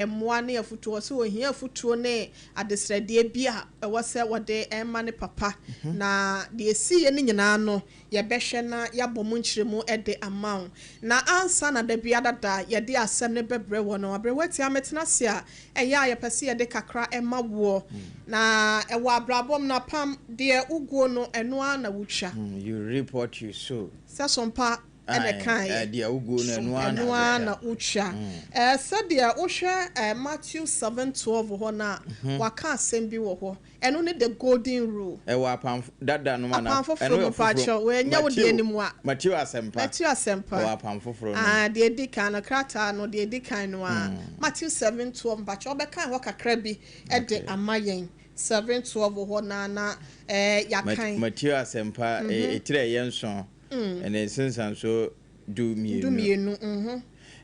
Mmoa ne afutuo. Ɔse ɔhia afutuo ne adesrɛdeɛ bi a ɛwɔ sɛ wɔde ma ne papa. Na deɛ ɛsiiɛ no nyinaa no, yɛbɛhwɛ na yɛabɔ mu nkyerɛmu de ama wo. Na ansa na da biara da yɛde asɛm no bɛbrɛ woɔ no, aberewa tia mɛtena ase a, ɛyɛ a yɛpɛ sɛ yɛde kakra ma woɔ. Na ɛwɔ abrabɔ mu no, apam, deɛ woguo no, ɛno ara na wotwa. You reap what you sow. Sɛ so mpa na ɛkaeɛ. Deɛ woguo no, ɛno ara na Ɛno ara na wotwa. Sɛdeɛ wohwɛ Matthew 7:12 hɔ no a, waka asɛm bi wɔ hɔ. Ɛno ne the golden rule. Ɛwɔ apam dada no mu anaa? Apam foforɔ mu mpakyɛw. Wei ɛnyɛ wo deɛ no mu a. Mateo Asɛmpa. Mateo Asɛmpa. Ɛwɔ apam foforɔ no mu. Ah, deɛ ɛdi kan no, krataa no, deɛ ɛdi kan no ara. Matthew 7:12, mpakyɛw wobɛkan hɔ kakra bi de ama yɛn. 7:12 hɔ no ara na yɛakan. Mateo Asɛmpa, etire a ɛyɛ nson. Ne nsensanso 12. 12, mhm.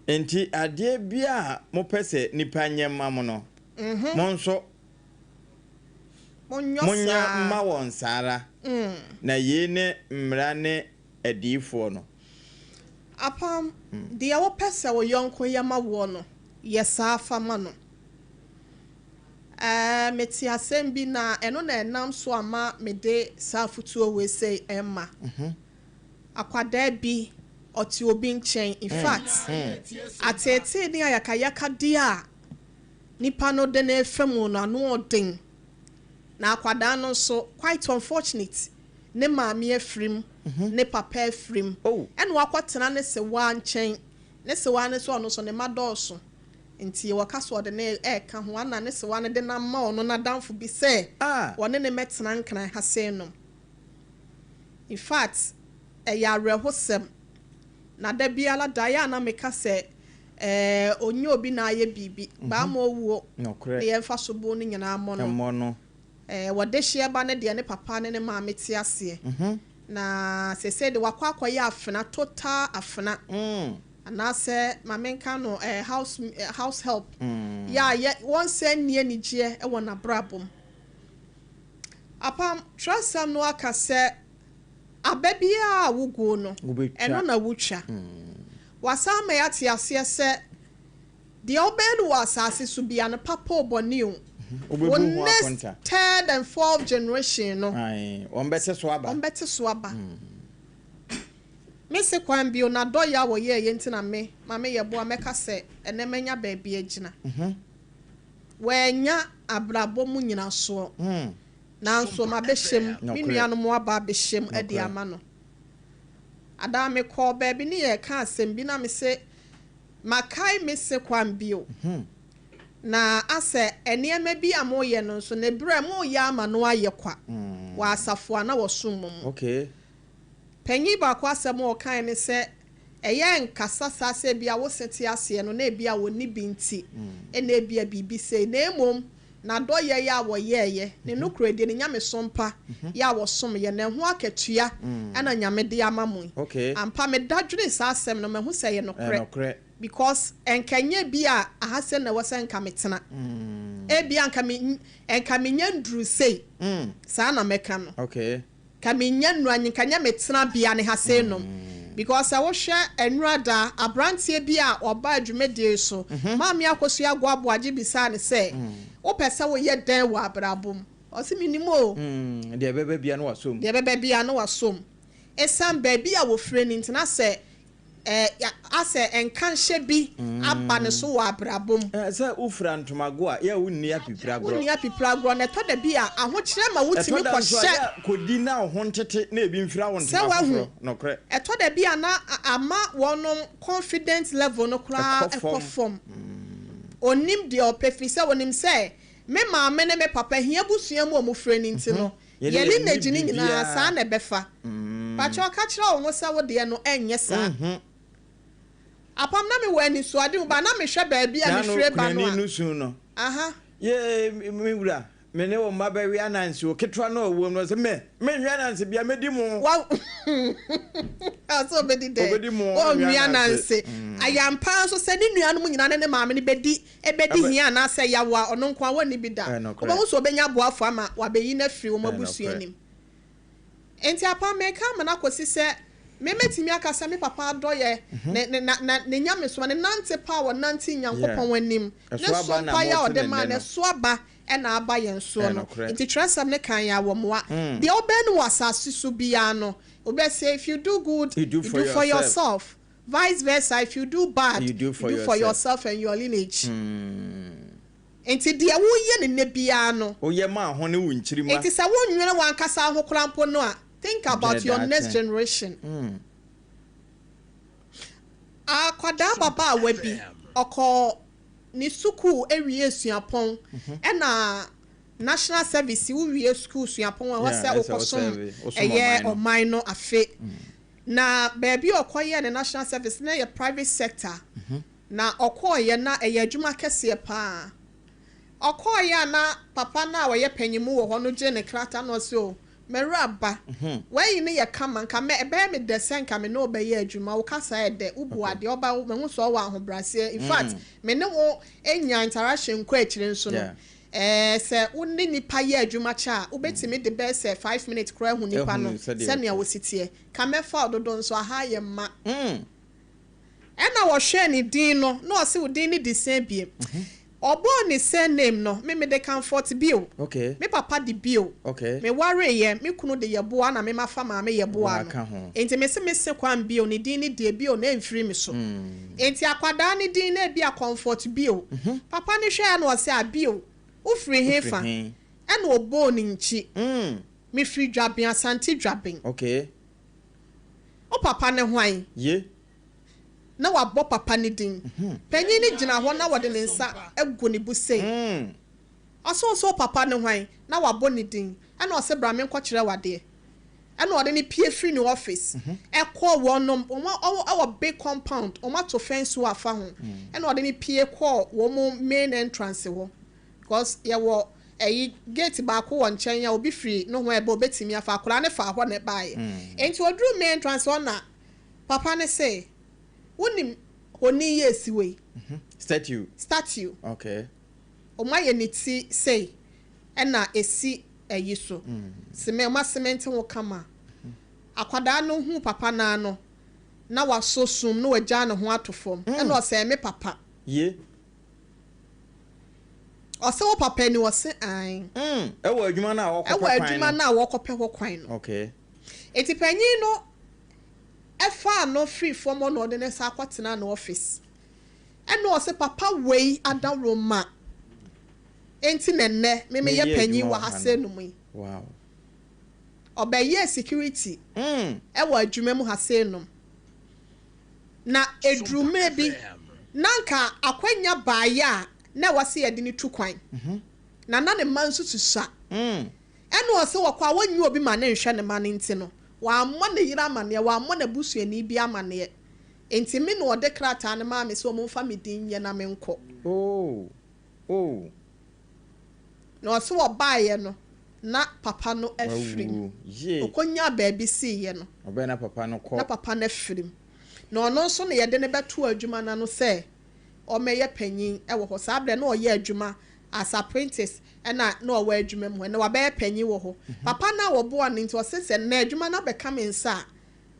Enti adeɛ biara a mopɛ sɛ nnipa nyɛ mma mo no, mo nso monyɛ mma wɔn saa ara, na yei ne Mmara ne Adiyifoɔ no. Apam, deɛ wopɛ sɛ wo yɔnko yɛ ma woɔ no, yɛ saa fa ma no. Ɛɛ, mete asɛm bi na ɛno na ɛnam so ama mede saa afotuo wei sei rema. Akwadaa bi, ɔte obi nkyɛn, in fact, ateetee ne ayakayakadeɛ a nipa no de no refa mu no, ano ɔden. Na akwadaa no nso, quite unfortunate, ne maame afiri mu, ne papa afiri mu, ɛna wakɔtena ne sewaa nkyɛn. Ne sewaa no nso, ɔno nso ne mma dɔɔso. Nti wɔka sɛ ɔde no reka ho ana ne sewa no de no ama ɔno n'adamfo bi sɛ ɔne no mmɛtena Nkran ha sei nom. In fact, ɛyɛ awerɛhosɛm. Na da biara da yɛ a na meka sɛ eh, ɔnyɛ obi na ayɛ biribi, baama owuo na yɛmfa sobo no nyinaa mmɔ no. Eh, wɔ dehyeɛ ba no deɛ ne papa ne ne maame te aseɛ. Na seesei de wakɔ akɔyɛ afena, total afena. Anaasɛ ma menka no eh, house house help. Yɛ a yɛ wɔnsɛ nni anigyeɛ wɔ n'abrabɔ mu. Apam, twerɛsɛm no aka sɛ aba biara a woguo no, ɛno na wotwa. Wasan ama yɛate aseɛ sɛ Deɛ wobɛyɛ no wɔ asase so biara no, papa o, bɔne o, wo next third and fourth generation no, wɔbɛte so aba. Wɔbɛte so aba. Me se kwan bio, n'adɔeɛ a wɔyɛeɛ nti na me, Maame Yeboah, mɛka sɛ ɛnnɛ manya baabi agyina. Wannya abrabɔ mu nyinasoɔ, nanso mabɛhyɛ mu, me nuanom aba abɛhyɛ mu de ama no. Adaa mekɔɔ baabi ne yɛreka asɛm bi na mese, Makae me se kwan bio. Na asɛ nneɛma bi a moyɛ no nso, ne berɛ moreyɛ ama no ayɛ kwa wɔ asafo a na wɔsom mu mu. Panyin baako asɛm a ɔkae ne sɛ, Ɛyɛ nkasa saa sɛ ebia wo se te aseɛ no na ebia ɔnni bi nti na ebia biribi sei, na mmom n'adɔyɛeɛ a wɔyɛeɛ, ne nokorɛdie, ne nyamesom pa yɛ a wɔsomyɛ, na ɛho akatua na Nyame de ama mo yi. Ampa meda dwene saa asɛm no, mahu sɛ ɛyɛ nokorɛ. Because nka ɛnyɛ bi a aha sei na ɛwɔ sɛ nka metena. Ebia nka me nka menya nduru sei, saa na mɛka no. Ka mennya nnura nka nyɛ me tenabea ne ha sei nom because sɛ wohwɛ nnura da abranteɛ bi a ɔbaa dwumadie yi so Maame Akosua Agoaboagye bisaa no sɛ wopɛ sɛ woyɛ dɛn wɔ abrabɔ mu ɔse mennim o. Deɛ ɛbɛba biara na wasɔ mu. Deɛ ɛbɛba biara na wasɔ mu ɛsiane baabi a wɔfire no nti na sɛ asɛ nkanhyɛ bi aba ne so wɔ abrabɔ mu. Sɛ wofira ntomago a, yɛ a wonni apipiragorɔ. Wonni apipiragorɔ, na ɛtɔ da bi a, ahokyerɛ ma wotumi Ɛtɔ da nso a, kɔhyɛ. yɛ a kɔdi na wo ho ntete na ebi mfira wo Sɛ ntoma woahu? foforɔ. Nokorɛ. Ɛtɔ da bi a na ama wɔnom confident level no koraa Ɛkɔ kɔ fam. fam. Ɔnnim deɛ ɔpɛ firi sɛ ɔnim sɛ me maame ne me papa hia abusua mu a wɔfiri no nti no, Yɛde yɛn yɛn lineage nni no nyinaa saa biribiara. na ɛbɛfa. Pakyɛw ka kyerɛ wo ho sɛ wo deɛ no ɛnyɛ saa. Apam na me wɔ anisoadehu ba na me hwɛ baabi a me N'ano fire ba no kunani a. no su no. Aha. Yee, me wura, me ne wo mma bɛwe ananse o, ketewa no a ɔwom no, ɔse, me, menwe ananse bia, mɛdi mo. Wa, ɔse ɔbɛdi dɛn? Ɔbɛdi mo, Ɔnwe ɔnwe ananse. ananse. Ayɛ ampa ara nso sɛ ne nuanom nyinaa ne ne maame no bɛdi, ɛbɛdi hia anaasɛ yaw a, ɔno nko ara wɔnni bi da. Ɛyɛ nokorɛ. Wobɛhu sɛ ɔbɛnya aboafo ama wɔabɛyi no afiri wɔn Ɛyɛ abusua nokorɛ. no mu. Enti apam, meka ama no akɔsi sɛ. Me mɛtumi aka sɛ me papa adɔeɛ, ne, ne, na, na, ne nyamesom, ne nante pa a ɔnante Nyankopɔn anim, ne Ɛso aba som na pa yi a mote ɔde ne maa nnɛ no, no. ɛso aba na aba yɛn soɔ Ɛyɛ no. nokorɛ. Nti twerɛsɛm no kan yɛn awɔmmoa. Deɛ wobɛyɛ no wɔ asase so biara no, wobɛsɛ if you do good, You do you for do for yourself. yourself. Vice versa, if you do bad, You do for you do for yourself. yourself and your lineage. Nti deɛ woyɛ no nnɛ biara no. Woyɛ maa ho ne wo nkyirimma. Nti sɛ wonnwene w'ankasa ho koraa mpo no a, think about Dwene your next daakye. generation. Akwadaa babaawa bi, ɔkɔɔ ne sukuu wiee suapɔn, ɛna national service, wowie sukuu suapɔn a, ɛwɔ Yeah, sɛ ɛsɛ wo wokɔsom serve, wosom ɛyɛ ɔman no. ɔman no afe. Na baabi a ɔkɔyɛɛ ne national service na ɛyɛ private sector. Na ɔkɔeɛ na ɛyɛ adwuma kɛseɛ paa. Ɔkɔeɛ a na papa no a ɔyɛ panyimu wɔ hɔ no gyee ne krataa na ɔse o, m'awuraba, w'ayi no yɛ kama, nka mɛ, ɛbɛyɛ me dɛ sɛ nka me ne wo bɛyɛ adwuma, wo kasa yɛ dɛ, wobu adeɛ, ɔba, mahu sɛ ɔwɔ ahobrɛaseɛ, in fact, me ne wo nya interaction nkɔ akyire nso no, ɛɛ, sɛ wo ne nipa yɛ adwuma kyɛ a, wobɛtumi de bɛyɛ sɛ 5 minutes koraa ahu nipa no Ahu sɛdeɛ sɛnea ɔteɛ. wɔsi teɛ. Ka mɛfa wo dodo nso, aha yɛ mma. Ɛna wɔhwɛɛ ne din no, na ɔse wo din no di sɛn biem. Ɔbɔɔ ne surname no, me mede Comfort bio. Me papa de bio. Me wareeɛ, me kunu de Yɛboa na me mafa maame Yɛboa no. Waka ho. Enti me se me se kwan bio, ne din no deɛ bio na ɛmfiri me so. Enti akwadaa ne din na ebi a Comfort bio. Papa no hwɛɛ na ɔse a bio, wofiri he Wofiri fa? he? Ɛna ɔbɔɔ ne nkyi. Mefiri Dwaben, Asante Dwaben. Wo papa ne hwan? Ye. Na wabɔ papa ne din. Panyin no gyina hɔ na wɔde ne nsa agu ne bo sei. Ɔsɛ ɔsɛ wo papa ne hwan? Na wabɔ ne din. Ɛna ɔsɛ bra menkɔkyerɛ wo adeɛ. Ɛna ɔde ne pie firi ne office. Ɛkɔɔ wɔnom, wɔn ɛwɔ big compound, wɔn ato fence wɔ afa ho. Ɛna ɔde ne pie kɔɔ wɔn main entrance hɔ. Because yɛwɔ ɛyi gate baako wɔ nkyɛn a obi firi no ho ɛbɛ obetumi afa akwadaa ne fa hɔ na ɛbaayɛ. Nti oduru main entrance hɔ na papa ne se, wonim honi yɛ esi wei. Statue. Statue. Wɔn ayɛ ne ti sei ɛna esi ɛyi so. Cement, wɔn acement ho kama. Akwadaa no hu papa naa no na wasɔ sum na wagya ne ho ato fam. Ɛna ɔsɛ me papa. Ye. Ɔsɛ wo papa ni ɔsɛ ae. Ɛwɔ adwuma no a wɔkɔpɛ Ɛwɔ kwan adwuma no. no a wɔkɔpɛ hɔ kwan no. Eti panyin no ɛfaa no firi fam hɔ na ɔde ne nsa akɔtena ne office. Ɛna ɔsɛ papa wei adaworoma. Enti na nnɛ me meyɛ Meyɛ panyin adwuma wɔ wɔ ha ha sɛ no. num yi. Ɔbɛyɛɛ security ɛwɔ adwuma mu ha sɛ num. Na eduru mmerɛ bi na nka akwanya baayɛ a na ɛwɔ sɛ yɛde ne tu kwan. Na ne mma nso susua. Ɛna ɔsɛ wɔkɔ a wɔnyi obi ma ne nhwɛ ne ma no nti no, wammɔ ne yere amanneɛ, wammɔ n'abusuani bi amanneɛ. Nti me na ɔde krataa no maa me sɛ ɔmo mfa me din nyɛ na menkɔ. Oh. Na ɔsɛ wɔbaeɛ no, na papa no afiri mu. Wawu. Ye. Ɔkɔnya baabi siiɛ no, Ɔbɛn na papa no na kɔ. papa no afiri mu. Na ɔno nso na yɛde no bɛto adwuma no ano sɛ ɔmmɛyɛ panyin wɔ hɔ. Saa berɛ na ɔyɛ adwuma as apprentice ɛna na ɔwɔ adwuma mu hɔ. Ɛna wabɛyɛ panyin wɔ hɔ. Papa no a wɔboa no nti ɔse sɛ nnɛ adwuma no abɛka me nsa a,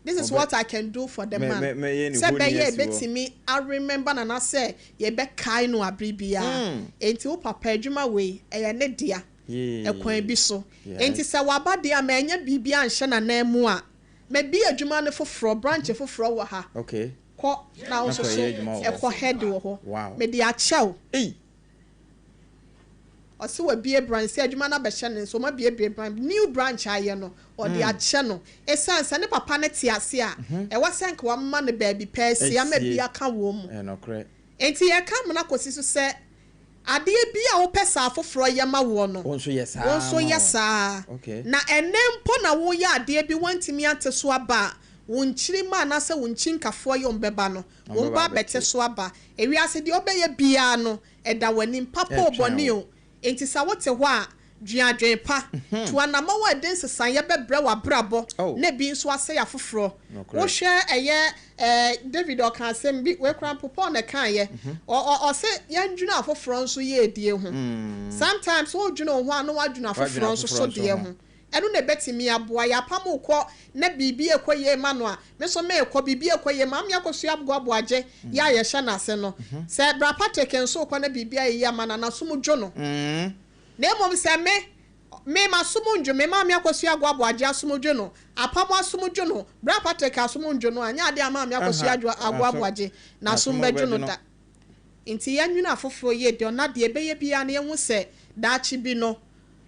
this is what I can do for the man. Mɛyɛ ne Sɛ honi bɛyɛ asi hɔ. ebetumi aremember nana sɛ yɛbɛkae no abere biara. Enti wo papa adwuma wei ɛyɛ ne dea. Yee. Ɛkwan bi so. Yes. Enti sɛ waba deɛ a mɛnyɛ biribi anhyɛ n'anan mu a, mɛbi adwuma no foforɔ, branch foforɔ wɔ ha. Kɔ na wo Na nso kɔyɛ so adwuma wɔ hɔ. ɛkɔ head wɔ hɔ. Mede akyɛw. Ei. Ɔsɛ wabie branch sɛ adwuma no abɛhyɛ ne nso ɔma biebie branch new branch ayɛ no ɔde akyɛ no ɛsiane sɛ ne papa no te ase a ɛwɔ sɛ nka wama no baabi pɛɛ si ama Asie. bi aka wɔ mu. Ɛnokorɛ. Enti yɛka amena kɔsi so sɛ adeɛ bi a wopɛ saa foforɔ yɛ ma woɔ no, Wo nso yɛ saa wo nso ma yɛ wɔn. saa. Na ɛnɛ mpo na woyɛ adeɛ bi wɔntumi ante so aba a, wo nkyirima anaasɛ wo nkyinkafoɔ yɛ wɔn bɛba no, Wɔn wɔn bɛba ba abɛte abɛte. so aba. Ewiase deɛ ɔbɛyɛ biara no, ɛda w'anim papa o Ɛtwɛn bɔne wo. o. Enti sɛ wote hɔ a, dwen adwen pa. Tu anammɔn a ɛde nsesaeɛ bɛbrɛ w'abrabɔ na ebi nso asɛe afoforɔ. Nokorɛ. Wohwɛ ɛyɛ David ɔka asɛm bi, wei koraa mpo Paul na ɛkaeɛ. Ɔse yɛndwene afoforɔ nso yɛedie ho. Sometimes wodwene wo ho a na woadwene Woadwene afoforɔ nso so afoforɔ nso deɛ ho. ho. Ɛno na ɛbɛtumi aboa. Yɛapam wo kɔ na biribi rekɔ yie ma no a, me nso merekɔ, biribi rekɔ yie. Maame Akosua Aboagye yɛ a yɛhyɛ no ase no, sɛ Bra Patrick nso rekɔ na biribi ayɛ yie ama no a, n'asom dwo no. Na mmom sɛ me, me m'asom ndwo me, Maame Akosua Aboagye asom dwo no, Apam asom dwo no, Bra Patrick asom ndwo no a, ɛnyɛ adeɛ a Maame Akosua Aboagye n'asom bɛdwo no da. Enti yɛnnwene afoforɔ yie deɛ, na deɛ ɛbɛyɛ biara no yɛhu sɛ daakye bi no,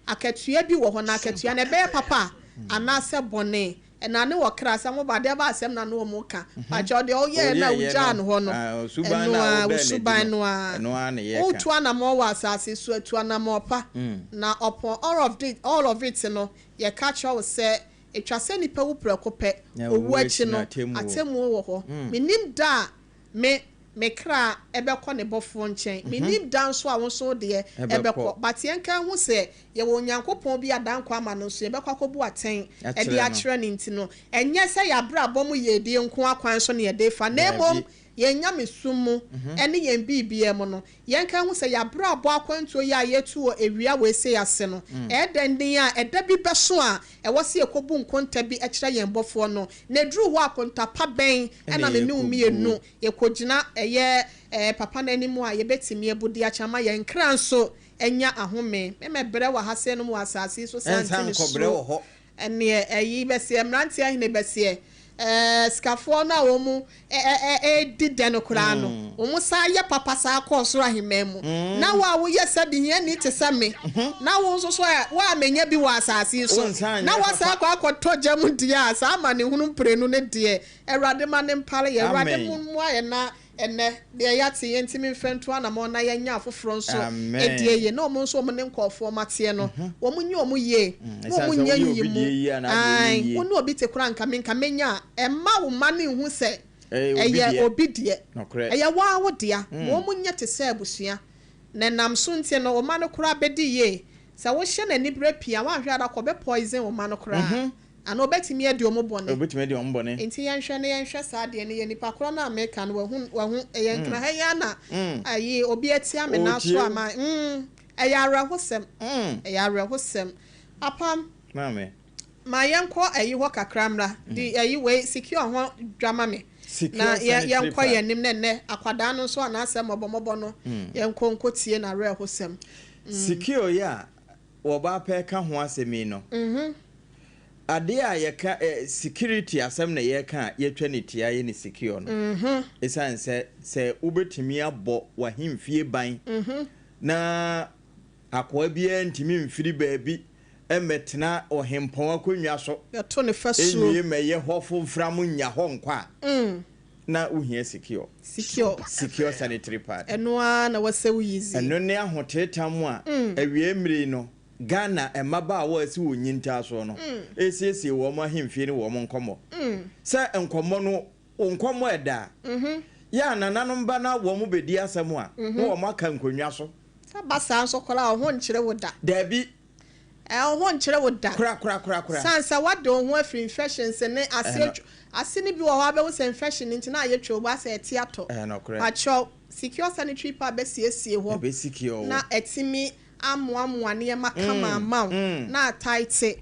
akatua bi wɔ hɔ, na akatua no ɛbɛyɛ papa anaasɛ bɔne. Ɛna ne ɔkra sɛ moba adeɛ ba asɛm na ne wɔn ka. Pakyɛw deɛ ɔyɛɛ no a wogyaa no hɔ no, ɛno ara, wo suban no ara. Woretu anamɔn wɔ asase so a, tu anamɔn pa. Na upon all of this, all of it no, yɛka kyerɛ wo sɛ, ɛtwa sɛ nnipa wu prɛko pɛ, owu akyi no, atemmuo wɔ hɔ. Mennim da a Me, me kra bɛkɔ ne bɔfoɔ nkyɛn. Mennim da nso a wo nso wo deɛ bɛkɔ. But yɛnka nhu sɛ yɛwɔ Onyankopɔn bi a da nkwa ama no nso yɛbɛkɔ akɔbu atɛn de akyerɛ no nti no, ɛnyɛ sɛ yɛn abrabɔ mu yiedie nko ara kwan so na yɛde refa, na mmom yɛn nyamesom mu ne yɛn biribiara mu no, Yɛnka nhu sɛ y'abrabɔ akwantuo yi a yɛretu wɔ awia wei sei ase no, ɛyɛ dɛn den a ɛda bi bɛso a ɛwɔ sɛ yɛkɔbu nkonta bi kyerɛ yɛn Bɔfoɔ no? Na ɛduru hɔ a akonta pa bɛn na me ne wo mmienu yɛkɔgyina ɛyɛ Papa no anim a yɛbɛtumi abu de akyɛ ama yɛn kra nso anya ahome? Me mɛbrɛ wɔ ha sei nom wɔ asase yi so saa nti mesuro Ɛneɛ ɛyi bɛseɛ mmeranteɛ ahene bɛseɛ ɛɛ sikafoɔ no a wɔn ɛɛdi dɛ no koraa no wɔn san yɛ papa saa kɔ ɔsoro ahemman mu na wo a woyɛ sɛbi hiani te sɛ me na wo nso so a wo a menya bi wɔ asase yi so na woasan akɔ akɔtɔ gya mu deɛ a saa amanehunu mprenu no deɛ Awurade ma no mpare yɛn Awurade mmoa yɛn na Ɛnnɛ, deɛ yɛate, yɛntumi mfa ntu anamɔn na yɛnyɛ afoforɔ nso deɛ yie, na wɔn nso wɔn ne nkurɔfoɔ wɔateɛ no, wɔn nyɛ wɔn yie, na wɔn nyɛ nyiyimu. Ae, wo ne obi te koraa nka me nka mɛnya a, mma wo mma no nhu sɛ ɛyɛ obi deɛ. Ɛyɛ wo ara wo dea. Ma wɔn nyɛ te sɛ abusua. Na ɛnam so nti no, wo mma no koraa bɛdi yie. Sɛ wohyɛ no aniberɛ pii a, woanhwɛ a da koro ɔbɛ poison wo mma no koraa. Anaa ɔbɛtumi adi wɔn bɔne. Ɔbɛtumi adi wɔn bɔne. Enti yɛnhwɛ na yɛnhwɛ saa adeɛ no yɛ. Nipa korɔ no a meka no, wahu, wahu. Ɛyɛ nkra ha yi ara na ayi, obi atia me nan so a ma, mm, ɛyɛ awerɛhosɛm. Ɛyɛ awerɛhosɛm. Apam. Maame. Ma yɛnkɔ ayi hɔ kakra mmra. Di ayi wei, secure ho dwa ma me. Secure Na yɛ, sanitary yɛnkɔ pad. yɛn anim na ɛnnɛ, akwadaa no nso anaasɛ mmɔbɔmmɔbɔ no, yɛnkɔ nkɔtie n'awerɛhosɛm. Secure yi a wɔba pɛ ka ho asɛm yi no, adeɛ a yɛka ɛ, security asɛm na yɛreka a yɛatwa ne ti ayɛ no secure no, ɛsiane sɛ sɛ wobɛtumi abɔ w'ahemfie ban na akoa biara ntumi mfiri baabi mmɛtena ɔhempɔn akonnwa so Yɛto ne fasuo. nwie mmɛyɛ hɔfo mfra mo nnya hɔ nkɔ a, na wohia secure. Secure. Secure sanitary pad. Ɛno ara na wɔsɛ wo yizi. Ɛno ne ahoteetam a awiei mmere yi no Ghana mmabaawa a asi wɔn nyintaa soɔ no resiesie wɔn ahemfie ne wɔn nkɔmmɔ. Sɛ nkɔmmɔ no, wo nkɔmmɔ ɛda a, yɛ a nananom ba na wɔn bɛdi asɛm a, na wɔn aka nkonnwa so. Ɛba saa nso koraa a, wo ho nkyere wo da. Daabi. Ɛɛ, wo ho nkyere wo da. Korakorakorakora. Sane sɛ woade wo ho afiri infections ne ase Ɛno. Ase no bi wɔ hɔ a wobɛhu sɛ infection nti na ayɛ twoo asɛ ɛte atɔ. Ɛyɛ nokorɛ. Pakyɛw, secure sanitary pad bɛsiesie hɔ Ɛbɛ secure wo. na atumi amoamoa nneɛma kama ama wo na ataete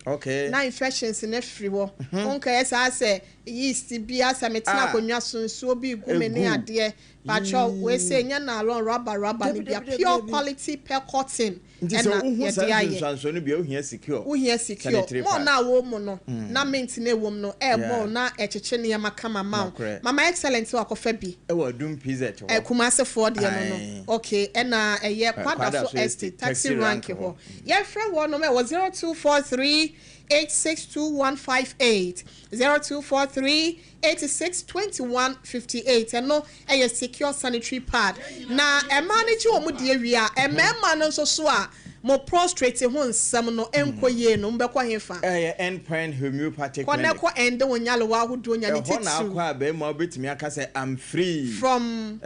na infections no afiri hɔ. Wonkɛyɛ saa sɛ yeast bi asɛ metena akonnwa so nsuo bi regu me ne adeɛ. Pakyɛw, wei sei nyɛ nylon rubber rubber no bi a, pure quality pɛ cotton Nti sɛ ɛna wohu saa yɛde ayɛ. nsunsuansoɔ no bi a, wohia secure Wohia secure. sanitary More pad. no a wɔ mu no, na mint no a ɛwɔ mu no ɛrebɔ wo na ɛkyekye nneɛma kama ma wo. Nokorɛ. Mama Excellent sɛ wakɔfa bi. Ɛwɔ Adum PZ hɔ. Kumasefoɔ deɛ no no. Ae. Okay, ɛna ɛyɛ Kwadaso Kwadaso Estate, Estate, taxi taxi rank rank hɔ. hɔ. Yɛmfrɛ wɔnom ɛwɔ 0243 862158, 0243 86 21 58 ɛno yɛ secure sanitary pad na mmaa no gye wɔn deɛ wie a mmarima no nso so a mo prostrate ho nsɛm no nkɔ yie no mobɛkɔ hefa? Ɛyɛ End Point Homeopathic Kɔ na Clinic. kɔ ɛnde wo nyarewa ahodoɔ nya ne Ɛhɔ na titiriw. akɔ a barima wobɛtumi aka sɛ I'm free From.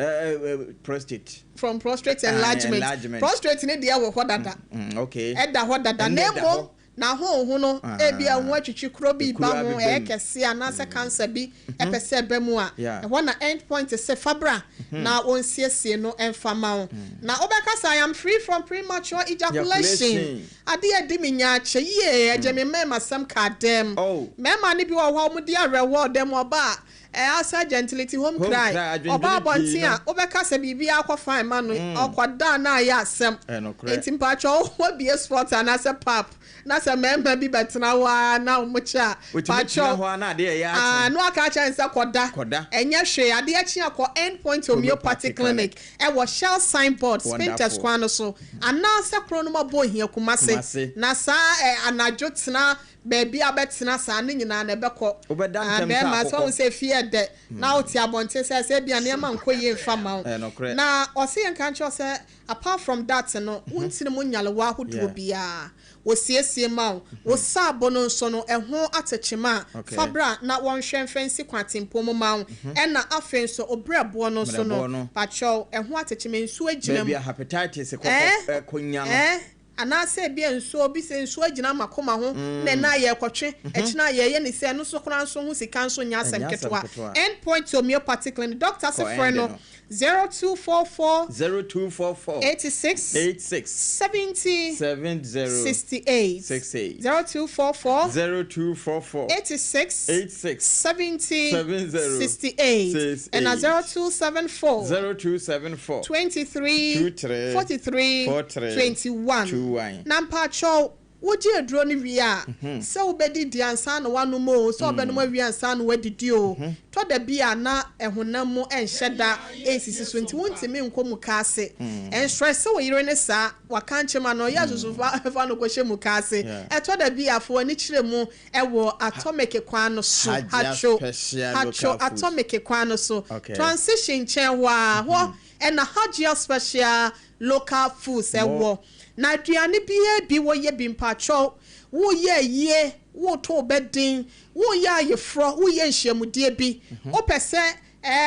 prostate. From prostate Ah, enlargement. enlargement. Prostate no deɛ wɔ hɔ dada. Okay. Ɛda hɔ dada Ɛno na deɛ ɛda mmom hɔ. Na honho no, ebia ho atwitwi kuro bi ba Ekuro ho, abeba ɛyɛ mu. kɛseɛ anaasɛ cancer bi ɛpɛ sɛ ɛba mu a, ɛhɔ na End Point sɛ fa bra na wɔnsiesie no ɛmfa ma wo. Na wobɛka sɛ, "I am free from premature ejaculation." Ejaculation. Adeɛ adi me nya akyɛ yie, ɛgye me mmarima sɛm ka dɛm. Mmarima no bi wɔ hɔ a wɔdi awerɛhoɔ dɛm, ɔba a ɛyɛ gentility home Home cry. cry, adwendwene Ɔba abɔnten pii a no. wobɛka sɛ biribi akɔ fine ma no, ɔkɔda na ayɛ asɛm. Ɛnokorɛ. Nti mpakyɛ wobie spot anaasɛ pap na sɛ mmarima bi bɛtena hɔ a na wɔn kyɛ a, Wotumi tena hɔ a na adeɛ ɛyɛ ah, akye. No aka kyerɛ n sɛ kɔda. Kɔda. Ɛnyɛ hwee, adeɛ kye akɔ End Point Homeopathy Homeopathy Clinic ɛwɔ Shell signboard, Spintex kwan no so anaasɛ kuro no mu abɔ ohia Kumase. Kumase. Na saa anadwo tena baabi a bɛtena saa ne nyinaa na ɛbɛkɔ. Wobɛda Ah, ntɛm sɛ bɛrima sɛ akokɔ. ɔhu sɛ fie ɛdɛ na wote abɔnten sɛ ebia nneɛma nkɔ yie mfa ma wo. Ɛnokorɛ. Na ɔse yɛn ka nkyerɛ sɛ apart from that no, wontini mu nyalewa ahodoɔ biara wɔsiesie ma wo, wo saabo no nso no ɛho atekyema a, fabra na wɔnhwɛ mfɛnsi kwatempɔn mu ma wo. Ɛna afei nso obrɛboɔ no nso Brɛboɔ no no. pakyɛw, ɛho atekyema, nsuo agyina Baabi mu a hepatitis Eh? kɔkɔ ɛkɔnya no. Anaasɛ ebi a nsuo bi sɛ nsuo agyina ama koma ho na ɛna yɛ kɔtwe ɛkyina yɛyɛ ne sɛ ɛno nso koraa nso ho sika nso nyɛ asɛm Ɛnyɛ asɛm ketewa. ketewa. End Point Homeopathy Clinic doctor se Kɔ frɛ end no no. 0244 0244 86 86 70 70 68. 68. 0244 0244 86 86 70 70 68. Ɛna 68. 0274 0274 23 23 43 43 21. 21. Na mpakyɛw, wogye aduro no wie a, sɛ wobɛdidi ansa na woanom o, sɛ wobɛnom awie ansa na woadidi o, tɔ da bi a na ɛhonam mu ɛnhyɛ da ɛnsisi so, nti wontumi nkɔ mu kaase ɛnsrɛ sɛ wo yere ne saa waka nkyɛm a na ɔyɛ asusu fa no kɔhyɛ mu kaase. Ɛtɔ da bi a fo ani kyerɛ mu ɛwɔ Atomic kwan no so. Hajia Hatcho Special Hatcho Local Foods. Atomic kwan no so, transition nkyɛn hɔ a hɔ ɛna Hajia Special Local Foods ɛwɔ. Na aduane biara bi wɔyɛ bi. Mpakyɛw, woyɛ yie, woto bɛden, woyɛ ayeforɔ, woyɛ nhyiamudie bi, wopɛ sɛ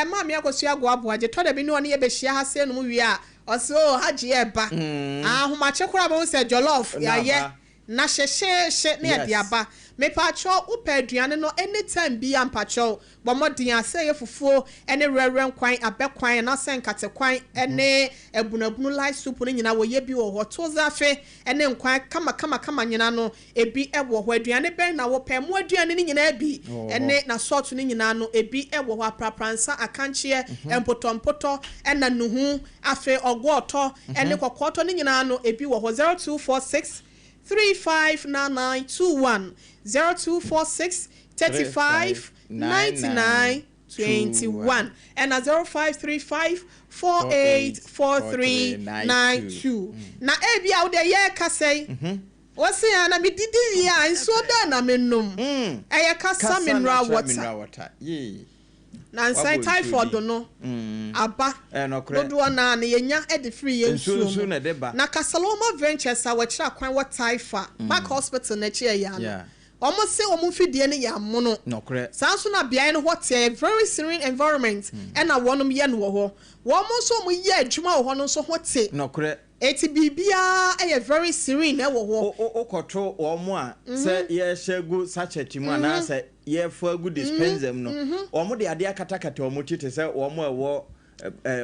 maame Akosua Agoaboagye tɔ da bi ne ɔne yɛbɛhyia ha sɛ nom wie a, ɔsɛ o Hagye ɛba ahomakye koraa bɛhu sɛ jollof Na yɛayɛ aba. Na hyehyɛhyɛ ne yɛde aba. Mepakyɛw, wopɛ aduane no anytime bi a, mpakyɛw bɔ mmɔden a sɛ ɛyɛ fufuo ne rɛrɛ nkwan, abɛkwan anaasɛ nkate kwan ne abunabunu light soup no nyinaa, wɔyɛ bi wɔ hɔ. Tozafe ne nkwan kama kama kama nyinaa no ebi wɔ hɔ. Aduane bɛn na wɔpɛ mo? Aduane no nyinaa bi Wɔ hɔ. ne n'asɔɔto no nyinaa no ebi wɔ hɔ. Aprapransa, akankyeɛ, mpotɔmpotɔ ɛna nuhu, afei ɔgɔɔtɔ ɛne kɔkɔɔtɔ no nyinaa no ebi wɔ hɔ. 0246 359921, 0246 35 99 21, ɛna 0535 48 43 92. Na ebi a wode yɛ kasa yi, wɔsi ya na medidi wie a, nsuo bɛɛ na menom? Ɛyɛ Kasa Mineral Natural Water. Mineral water. Yee. Na nsan Wabɔ nsuo typhoid din. no aba Ɛnokorɛ. dodoɔ naa no yɛnya de firi yɛn Nsuo nsuo nsuo mu. na ɛde ba. Na Kasaloma Ventures a wɔkyerɛ akwan wɔ Taifa Park Hospital n'akyi ɛyɛ ano, wɔn se wɔn mfidie no yɛ amono. Saa nso na beaeɛ no hɔ teɛ, very serene environment, ɛna wɔnom yɛ no wɔ hɔ. Wɔn nso wɔn yɛ adwuma wɔ hɔ no nso ho te. Eti biribiara yɛ very serene ɛwɔ hɔ. Wokɔto wɔn a sɛ yɛhyɛ gu sachet mu anaasɛ yɛfa gu dispenser mu no, wɔn de adeɛ akatakata wɔn ti te sɛ wɔn a ɛwɔ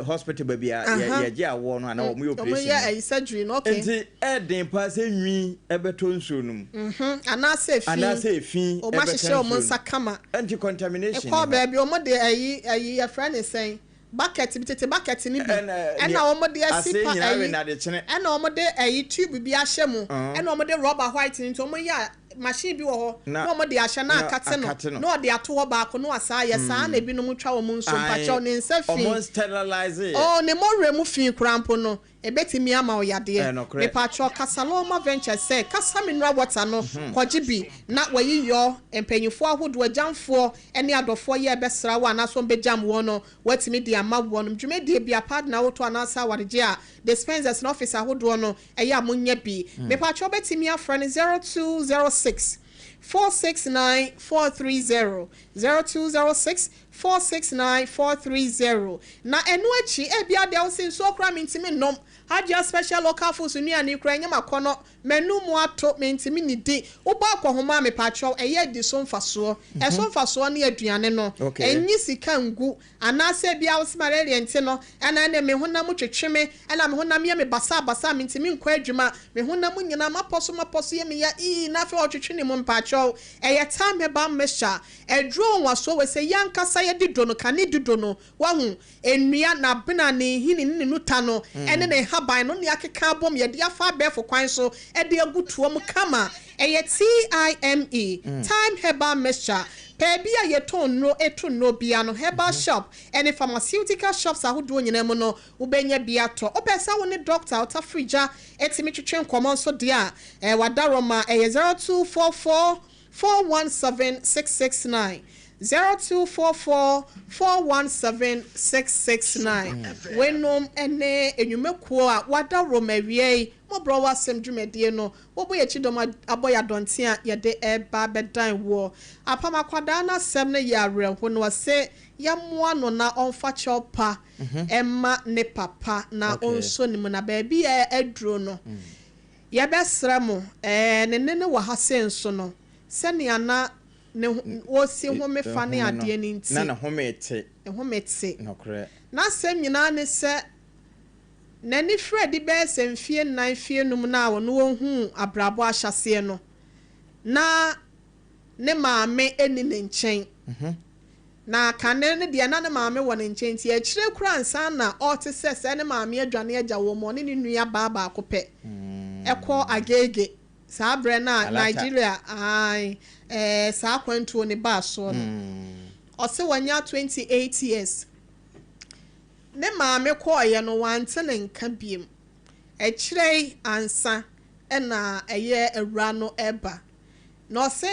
hospital baabi a yɛgye awoɔ no anaa wɔn yɛ Wɔn operation yɛ no. ɛyi surgery no, okay. Nti ɛɛden paa sɛ nwi ɛbɛtɔ nsuo no mu Anaasɛ efi. Anaasɛ efi wɔn ɛbɛka ahyehyɛ wɔn nsuo no. nsa kama. Nti contamination ɛkɔ ni hɔ. Baabi wɔn de ɛyi yɛfrɛ ne sɛn, bucket bi, tete bucket ni bi, Ɛna ɛna wɔn de asi ase pa nyinaa we ɛyi nadekyene. ɛna wɔn de ɛyi tube bi ahyɛ mu, ɛna wɔn de rubber white nti wɔn yɛ a machine bi wɔ hɔ na wɔn de ahyɛ na na akate no akate no. Na ɔde ato hɔ baako na wasa ayɛ saa na ebinom twa wɔn nso. Mpakyɛw, ne nsa fi Ɔmo sterilize yɛ. Oh, ne mɔwerɛ mu fi koraa mpo no ebetumi ama wo yadeɛ. Nokorɛ. Mepatwɔ, Kasaloma Venture sɛ Kasa Mineral Water no, kɔgye bi na wɔyi yɔ mpanyinfoɔ ahodoɔ, agyamfoɔ ne adɔfoɔ yɛ ɛbɛsra wo anaasɛ wɔbɛgyam wɔn no, wɔatumi de ama wɔn. Dwumadie bi apad na wotɔ anaasɛ awaregye a, dispensers na office ahodoɔ no ɛyɛ a monyɛ bi. Mepatwɔ, wobɛtumi afrɛ no 0206 469 430, 0206 469 430. Na ɛno akyi, ebi adeɛ wo se nsuo koraa mentumi nnom. Hajia Special Local Foods nnuane yi koraa ɛnyɛ m'akɔnnɔ, m'anum ato, mentumi nnidi. Wobɔ akɔnhoma a, mepakyɛw, ɛyɛ adi so mfasoɔ. Ɛso mfasoɔ ne aduane no. Ɛnnye sika ngu. Anaasɛ ebia wose malaria nti no, ɛna ɛnneɛ me honam twetwe me, ɛna me honam yɛ me basabasa, mentumi nkɔ adwuma, me honam nyinaa mapɔ so mapɔ so yɛ me ya ii, na afei ɔtwetwe ne mu. Mpakyɛw, ɛyɛ thyme herbal mixture, aduro nwanwasoɔ wei sɛ yɛn ankasa yɛde dɔ no, kane di dɔ no, wahu. Nnua, n'abena, ne nhini ne ne nuta no, ne ne nhaban no ne akeka abom, yɛde afa abɛɛfo kwan so de agu toa mu kama. Ɛyɛ TIME, Thyme Herbal Mixture. Baabi a yɛtɔn nnuro to nnuro biara no, herbal shop ne pharmaceutical shops ahodoɔ nyinaa mu no, wobɛnya bi atɔ. Wopɛ sɛ wo ne dɔkta a ɔtafiri gya tumi twetwe nkɔmmɔ nso deɛ a, wadaroma, ɛyɛ 0244 417 669. 0244 417 669. Weinom ne nnwumakuo a wɔada Roma awiei mmɔborɔ wɔ asɛm dwumadie no. Wɔbɔ yɛn kyidɔm abɔ yɛn adɔnten a yɛde reba abɛdan woɔ. Apam akwadaa no asɛm no yɛ awerɛho na ɔse yɛmmoa no na ɔmfa kyɛw pa mma ne papa na ɔnsɔ ne mu na baabi a aduro no yɛbɛsrɛ mo ɛɛ ne nne no wɔ ha sei nso no sɛnea na ne ho ɔsi home fa ne adeɛ no nti. Na ne home te. Ne home te. Nokorɛ. N'asɛm nyinaa ne sɛ, n'ani firi adi bɛyɛ sɛ mfeɛ nnan, mfeɛ num no a ɔno ɔhuu abrabɔ ahyɛaseɛ no, na ne maame nni ne nkyɛn. Na kane no deɛ na ne maame wɔ ne nkyɛn nti akyire koraa ansa na ɔrete sɛ sɛɛ ne maame adwane agya wɔn mu, ɔne ne nua baa baako pɛ kɔ Agege. Saa berɛ no a Nigeria ae ɛɛ saa akwantuo no baa soɔ no, ɔse wanya 28 years. Ne maame kɔeɛ no wante ne nka biom. Akyire yi ansa na ɛyɛ awura no reba. Na ɔse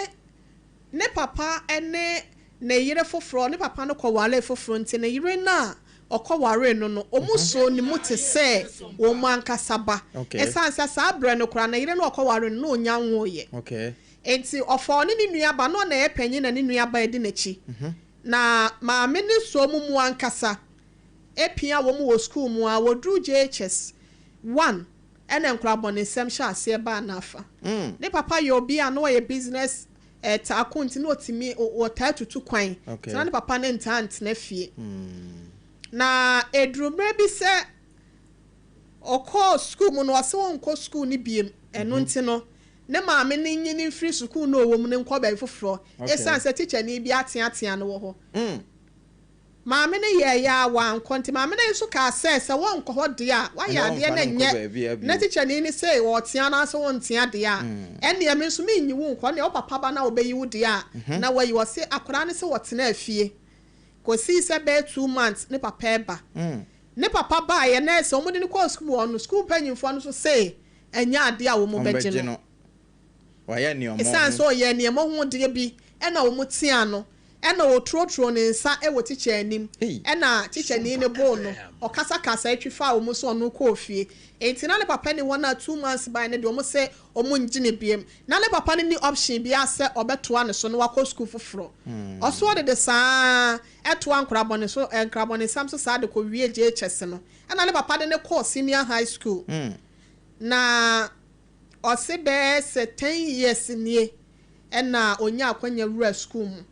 Ne papa ne ne yere foforɔ, ne papa no kɔwaree foforɔ nti ne yere no a ɔkɔwaree no no, wɔsoo ne mu te sɛ wɔn ankasa ba. Ɛsiane sɛ saa berɛ no koraa ne yere no a ɔkɔwaree no, na ɔnnya nwoeɛ. Enti ɔfaa ɔne ne nua ba, na ɔno na ɛyɛ panin na ne nua ba di n'akyi. Na maame no soo wɔn mu ankasa pia wɔn wɔ sukuu mu ara, wɔduruu JHS one Ɛna nkorabɔnesɛm hyɛɛ aseɛ baa n'afa. Ne papa yɛ obi a na ɔyɛ business taako nti na ɔtumi ɔtaa tutu kwan. Nti na ne papa no ntaa ntena fie. Na ɛduru mmerɛ bi sɛ ɔkɔɔ sukuu mu no ɔse ɔnkɔ sukuu no biem. Ɛno nti no ne maame no nyi no mfiri sukuu no a ɔwɔ mu no nkɔ baabi foforɔ ɛsiane sɛ tikyani bi ateatea no wɔ hɔ. Maame no yɛeɛ ara wankɔ, nti maame no nso kaa sɛ, sɛ wɔnkɔ hɔ deɛ a, wayɛ adeɛ na ɛnyɛ na tikyani no sei ɔretea anaasɛ ɔntea deɛ a, ɛnneɛ me nso menyi wo nkɔ, ɛnneɛ wo papa ba na ɔbɛyi wo deɛ a, na wayi wo. Ɔse akwadaa no sɛ ɔtenaa fie kɔsii sɛ bɛyɛ 2 months ne papa reba. Ne papa baeɛ na ɛsɛ wɔde no kɔɔ sukuu hɔ no, sukuu mpanimfoɔ no nso se ɛnyɛ adeɛ a wɔbɛgye no. Ɛsiane sɛ ɔyɛɛ nneɛma ho deɛ bi na wɔteaa no na ɔturoturoo ne nsa wɔ tikya anim na tikyani no boo no, ɔkasakasae twi faa wɔn so ɔno kɔɔ fie. Enti na ne papa ni hɔ no a 2 months bae no deɛ wɔn se wɔn ngye no biom. Na ne papa no nni option biara sɛ ɔbɛtoa ne so na wakɔ sukuu foforɔ. Ɔso ɔdede saa ara toa nkorabɔne so nkrabɔnesɛm so saa de kɔwie JHS no. Ɛna ne papa de no kɔɔ senior high school. Na ɔse bɛyɛ sɛ 10 years nie ɛna ɔnya akwanya wura sukuu mu.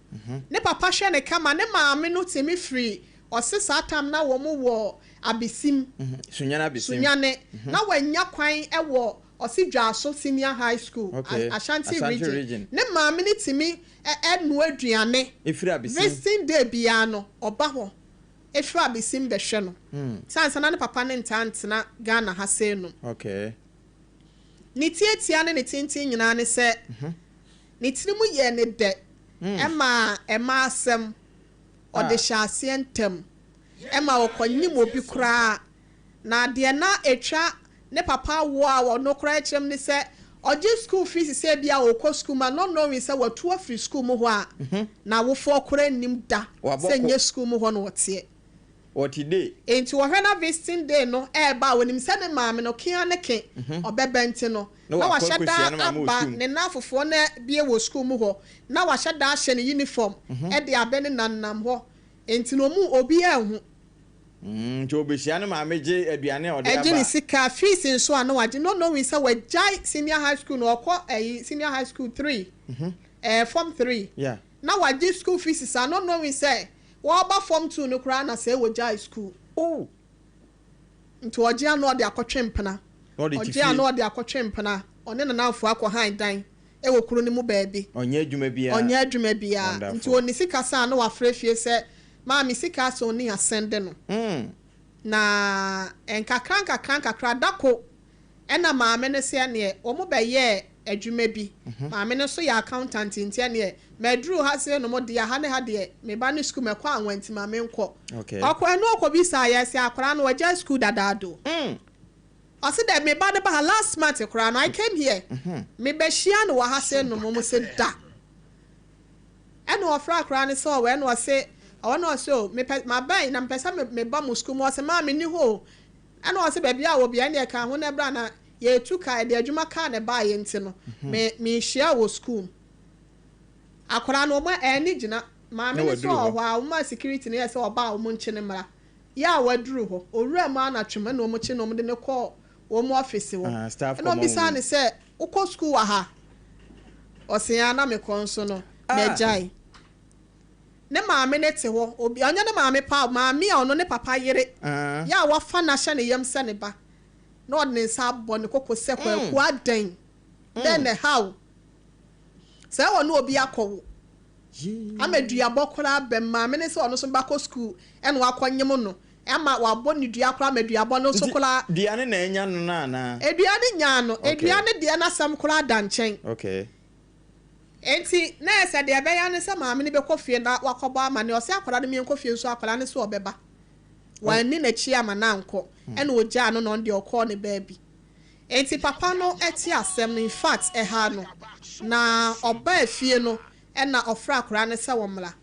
Ne papa hwɛ ne kama, ne maame no tumi firi ɔse saa time na wɔn wɔ Abesim. Sunyani Abesim. Sunyani. Na wanya kwan wɔ ɔse Dwaso Senior High School, Ashanti Region. Ne maame no tumi ɛnoa aduane. Efiri Abesim. Visiting day biara no ɔba hɔ efiri Abesim bɛhwɛ no. Sansa na ne papa ne ntaa ntena Ghana ha sei no. Ne tietia ne ne tenten nyinaa ne sɛ ne tirim yɛ ne dɛ ɛma ɛma asɛm ɔde hyɛ aseɛ ntɛm ɛma ɔkɔnyim obi koraa na deɛ na etwa ne papa awoɔ a ɔno koraa kyerɛ mu ne sɛ ɔgye school fees sɛ bi a ɔkɔ school ma not knowing sɛ watu afiri school mu hɔ a na awofoɔ koraa nnim da sɛ nyɛ school mu hɔ na ɔteɛ. Wɔte de. Nti wɔhwɛ na visiting day no ɛɛba a wɔnim sɛ ne maame no kea ne ke ɔbɛbɛ nti no na wahyɛ da aba ne nan fofoɔ na bie wɔ school mu hɔ na wahyɛ da ahyɛ ne uniform ɛde abɛ ne nanam hɔ nti na ɔmu obiara nhu. Nti ɔbɛhyia ne maame gye aduane a ɔde Ɛgye ne aba. sika, fees nso a na wagye, not knowing sɛ wagyae senior high school no, ɔkɔ ɛyi senior high school three, form three. Na wagye school fees saa, not knowing sɛ wɔreba form two no koraa na sɛ wɔgyae school. Nti ɔgye a na ɔde akɔtwe mpena. Na ɔde te Ɔgye a fie. na ɔde akɔtwe mpena. Ɔne nanamfoɔ akɔ han dan wɔ kuro no mu baabi. Ɔnyɛ adwuma biara. Ɔnyɛ adwuma biara. Nti Wonderful. ɔnni sika saa na wafrɛ fie sɛ, Maame sika asɛ ɔnni asɛnde no. Na nkakra nkakra nkakra da ko ɛna maame no se ɛneɛ wɔn bɛyɛɛ adwuma bi. Maame no nso yɛ accountant nti ɛneɛ maduru ha sei nom deɛ ha ne ha deɛ me ba no sukuu mɛkɔ anwa nti ma menkɔ. Ɔkɔ ɛno ɔkɔbisaa yɛ sɛ akwadaa no wagyae sukuu dadaado. Ɔse dɛ me ba no ba ha last month koraa no I came here me bɛ hyia no wɔ ha se nom ɔmo se da ɛna ɔfrɛ akora no sɛ ɔwɔ ɛna ɔse ɔwɔ na ɔse o me pɛ ma bɛn na me pɛ sɛ me ba mo sukuu mu ɔse maa me ni hɔ o ɛna ɔse baabi a wɔ bia ɛna ɛka ho na ɛbra na yɛtu kaa ɛde adwuma kaa na ɛbaa yɛ nti no me me hyia wɔ sukuu mu akora no ɔmo ɛni gyina maame no sɛ ɔwɔ hɔ a ɔmo ma security no yɛ sɛ ɔba a ɔmo nkye ne mmra. Yɛ a waduru hɔ. Owura mu ara na twem ɛna wɔn kye no wɔn de no kɔɔ wɔn office hɔ. Ah, staff Ɛna common wɔbisaa room. no sɛ, wokɔ sukuu wɔ ha? Ɔse, aa na mekɔ nso no, Ah. magyae. Ne maame no te hɔ, obi, ɔnyɛ ne maame paa o, maame a ɔno ne papa yere, Ah. yɛ a wafa no ahyɛ ne yam sɛ ne ba, na ɔde ne nsa abɔ ne koko sɛ, Kwaku adɛn? Dɛn na ɛha wo? Sɛ ɔne obi akɔwo. Ama duabɔ koraa bɛm maame no sɛ ɔno nso ba kɔ sukuu ɛna wakɔ nyem no ama wabɔ ne dua koraa ama duabɔ no nso Nti koraa. dua no na anya no no anaa? Dua no nyaa no, Okay. dua no deɛ n'asɛm koraa da nkyɛn. Enti na ɛyɛ sɛ deɛ ɛbɛyɛ ara ne sɛ maame no bɛkɔ fie na wakɔbɔ amaneɛ. Ɔse akwadaa no menkɔ fie nso akwadaa no se ɔbɛba. Wanni n'akyi amma no ankɔ ɛna ɔgyaa no na ɔno deɛ ɔkɔɔ ne baabi. Enti papa no te asɛm no, infact ɛhaa no, na ɔbaa fie no na ɔfrɛ akwadaa no sɛ wɔmmra.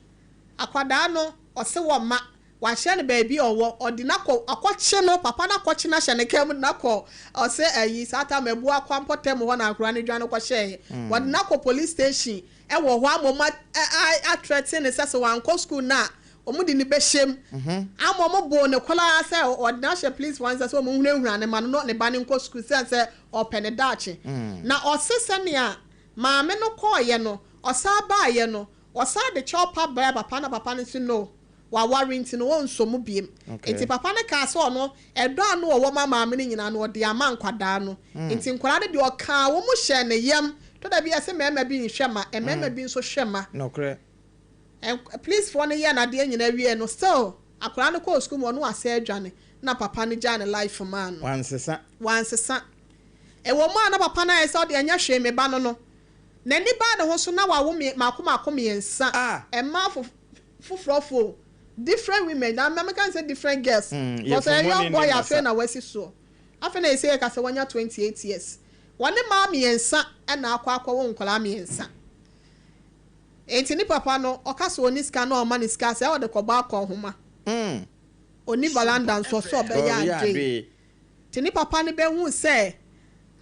Akwadaa no ɔse wɔmma, wahyɛ no baabi a ɔwɔ, ɔde no akɔ, akɔkye no, papa no akɔkye no ahyɛ ne kaa mu de no akɔ, ɔse ayi, saa time Abuakwa mpɔtam hɔ na akwadaa no dwane kɔhyɛeɛ. Wɔde no akɔ police station wɔ hɔ ama wɔn a threaten no sɛ sɛ wankɔ school no a, Wɔde no bɛhyɛ mu ama wɔboo no koraa sɛ wɔde no ahyɛ policefoɔ nsa sɛ wɔnhunahuna no ma no na ne ba no nkɔ sukuu sane sɛ ɔpɛ ne daakye. Na ɔse sɛnea maame no kɔeɛ no, ɔsan baeɛ no, ɔsan de kyɛw pa brɛɛ papa na papa no se no, waware nti no ɔnsɔ mu biom. Nti papa no kaa sɛ ɔno ɛdɔ a na ɔwɔ ma maame no nyinaa no ɔde ama nkwadaa no. Nti nkwadaa no deɛ ɔkaa wɔn hyɛɛ ne yam. Tɔ da bi a yɛse mmarima bi nhwɛ mma, mmarima bi nso hwɛ mma. Nk police foɔ no yɛɛ nadeɛ nyinaa wieɛ no still akwadaa no kɔɔ school mu ɔno asɛ adwane na papa no gyaa ne life maa no. Wansesa. Wansesa. Ɛwɔ mu a na papa no ayɛ sɛ ɔdeɛ ɛnyɛ hwee me ba no no n'ani baa ne ho so na wawo me maako maako mmiɛnsa mmaa fo foforɔfoɔ o different women na meka ne sɛ different girls because ɔyɛ Yɛfomɔne young ne boy masa. afei na wasi soɔ afei na yɛsɛ yɛka sɛ wanya 28 years wɔne mmaa mmiɛnsa na akɔ akɔwo nkwadaa mmiɛnsa. Enti ne papa no, ɔka sɛ ɔnni sika na ɔma no sika a, sɛ ɔde kɔbɔ akɔnhoma. Ɔnni valanda nso, ɔsɛ ɔbɛyɛ adoe. Nti ne papa no bɛhuu sɛ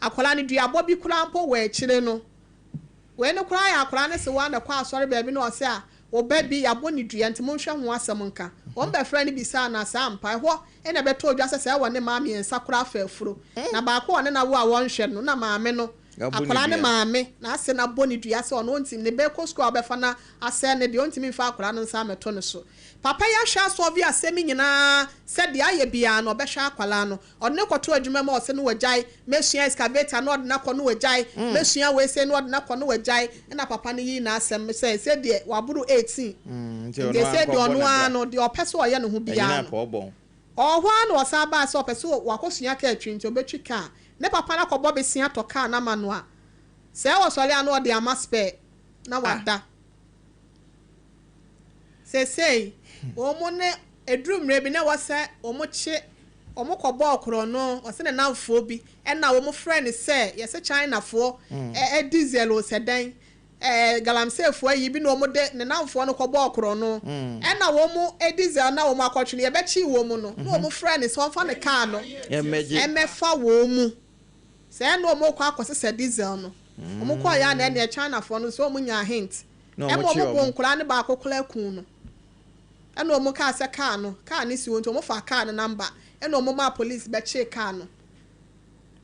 akwadaa no duabɔ bi koraa mpo wɔ akyire no, wei no koraa yɛ akwadaa no se wɔn na ɛkɔ asɔre baabi na ɔse a, wo ba bi, yɛabɔ no dua nti monhwɛ ho asɛm nka. Wɔn bɛfrɛɛ no bisaa no a, saa ampa? Ɛhɔ na ɛbɛtɔɔ dwa sɛ sɛ wɔne mmaa mmiɛnsa koraa fa afuro, na baako a ɔne no awo a wɔnhwɛ no, na maame no Wabɔ Akwadaa ne no dua. maame na ase no abɔ no dua sɛ ɔno ɔntumi, ne ba kɔ sukuu a ɔbɛfa no asɛe no deɛ ɔntumi mfa akwadaa no nsa mmɛto no so. Papa yi ahwɛ asɔlve asɛm yi nyinaa sɛ deɛ ayɛ biara no ɔbɛhwɛ akwadaa no. Ɔde no kɔto adwuma mu a ɔse no wagyae, mɛsua excavator na ɔde no akɔ no wagyae, mɛsua wei sei na ɔde no akɔ no wagyae, ɛna papa no yii n'asɛm sɛ sɛ deɛ waboro 18 Nti nti ɔno ara sɛ deɛ nkɔbɔ ɔno ne ara bra. no deɛ ɔpɛ sɛ ɔyɛ ne ho biara Ɛnyina no. pɔɔ bɔn. Ɔwɔ hɔ ara na ɔsan baa sɛ ɔpɛ sɛ wakɔsua kaa twi nti ɔbɛtwi kaa. Ne papa no akɔbɔ besia atɔ kaa no ama no a, sɛ ɔsɔre a na ɔde ama spare na wada. Seesei wɔn ne ɛduru mmerɛ bi na ɛwɔ sɛ wɔn kye wɔn kɔbɔɔ korɔno, ɔse ne namfoɔ bi ɛna wɔn frɛ no sɛ yɛse Chinafoɔ ɛ diesel o sɛ dɛn ɛɛ galamseyfoɔ ayi bi na wɔn de ne namfoɔ no kɔbɔɔ korɔno ɛna wɔn diesel na wɔn akɔtwe no yɛbɛkyee wɔn no na wɔn frɛ no sɛ ɔmfa ne kaa no ɛmɛfa wɔn mu sɛ ɛna wɔn kɔ akɔsesa diesel no wɔn kɔɔ yɛ a na ɛneɛ Chinafoɔ no sɛ wɔn nyaa hint ɛma wɔn bɔ nkoraa no baako koraa kun no. Ɛna wɔn kaa sɛ kaa no, kaa no si hɔ nti wɔn faa kaa no number ɛna wɔn maa police bɛkyee kaa no.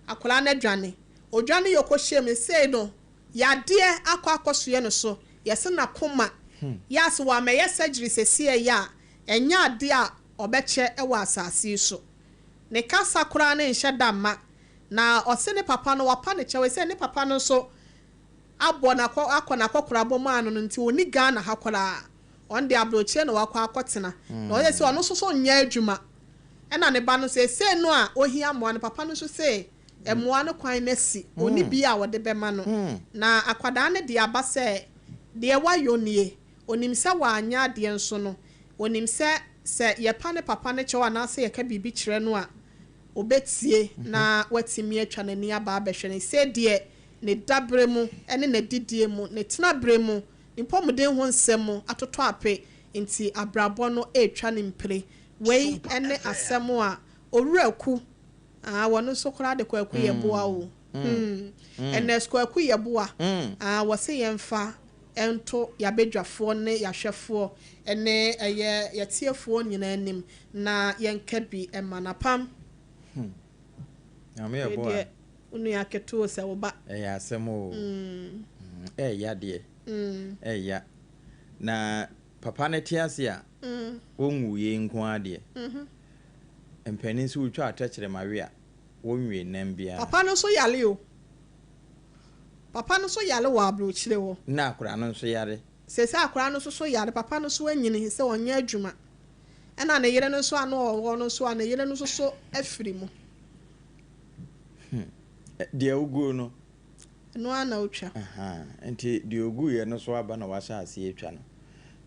Akwadaa no adwane. Odwane yɛ ɔkɔhyia mu sei no, yadeɛ akɔ akɔsoɛ no so. Yɛse n'akoma, yɛ a sɛ wammɛyɛ surgery sesie yi a, ɛnyɛ adeɛ a ɔbɛkyɛ wɔ asase yi so. Ne kasa koraa no nhyɛ da mma. Na ɔse ne papa no wapa ne kyɛw ɛsɛ ne papa no nso abɔ no akɔ akɔ n'akɔkorabɔ mu ano no nti ɔnni Ghana ha koraa. Ɔno deɛ aburokyire na wakɔ akɔtena. Na ɔyɛ sɛ ɔno nso so nyɛ adwuma. Ɛna ne ba no seesei no a ɔhia mmoa no, papa no nso se mmoa no kwan no asi, ɔnni bi a ɔde bɛma no. Na akwadaa no de aba sɛ deɛ wayɔ nie, ɔnim sɛ wanyɛ adeɛ nso no, ɔnim sɛ sɛ yɛpa ne papa no kyɛw anaasɛ yɛka biribi kyerɛ no a, ɔbɛtie na watumi atwa n'ani aba abɛhwɛ no. Sei deɛ ne daberɛ mu ne n'adidie mu, ne tenaberɛ mu, ne mpɔmuden ho nsɛm mu atotɔ ape nti abrabɔ no retwa no mpire. Wei ne asɛm a Owura Aku, ah, wɔno nso koraa de Kwaku Yeboah o. Hmm. Ernest Kwaku Yeboah, ah, wɔse yɛmfa nto yɛabadwafoɔ ne yɛahwɛfoɔ ne ɛyɛ yɛtiefoɔ nyinaa anim na yɛnka bi ma no. Apam. Nyame yɛ boa. Wei deɛ wo nua ketewa o sɛ wo ba. Ɛyɛ asɛm o. Ɛɛya deɛ. Ɛɛya. Na papa no te ase a, ɔnwuiɛ nko ara deɛ. Mpanin nso wotwa atɛkyerɛma we a, wɔnwie nam biara. Papa no nso yare o. Papa no nso yare wɔ aburokyire hɔ. Na akwadaa no nso yare. Seesei akwadaa no nso so yare. Papa no nso anyini sɛ ɔnyɛ adwuma. Ɛna ne yere no nso a na ɔwɔ no nso a ne yere no nso so afiri mu. Hmm. Deɛ woguo no. Ɛno ara na wotwa. Ahaa. Nti deɛ oguiɛ no so aba na wahyɛ aseɛ atwa no.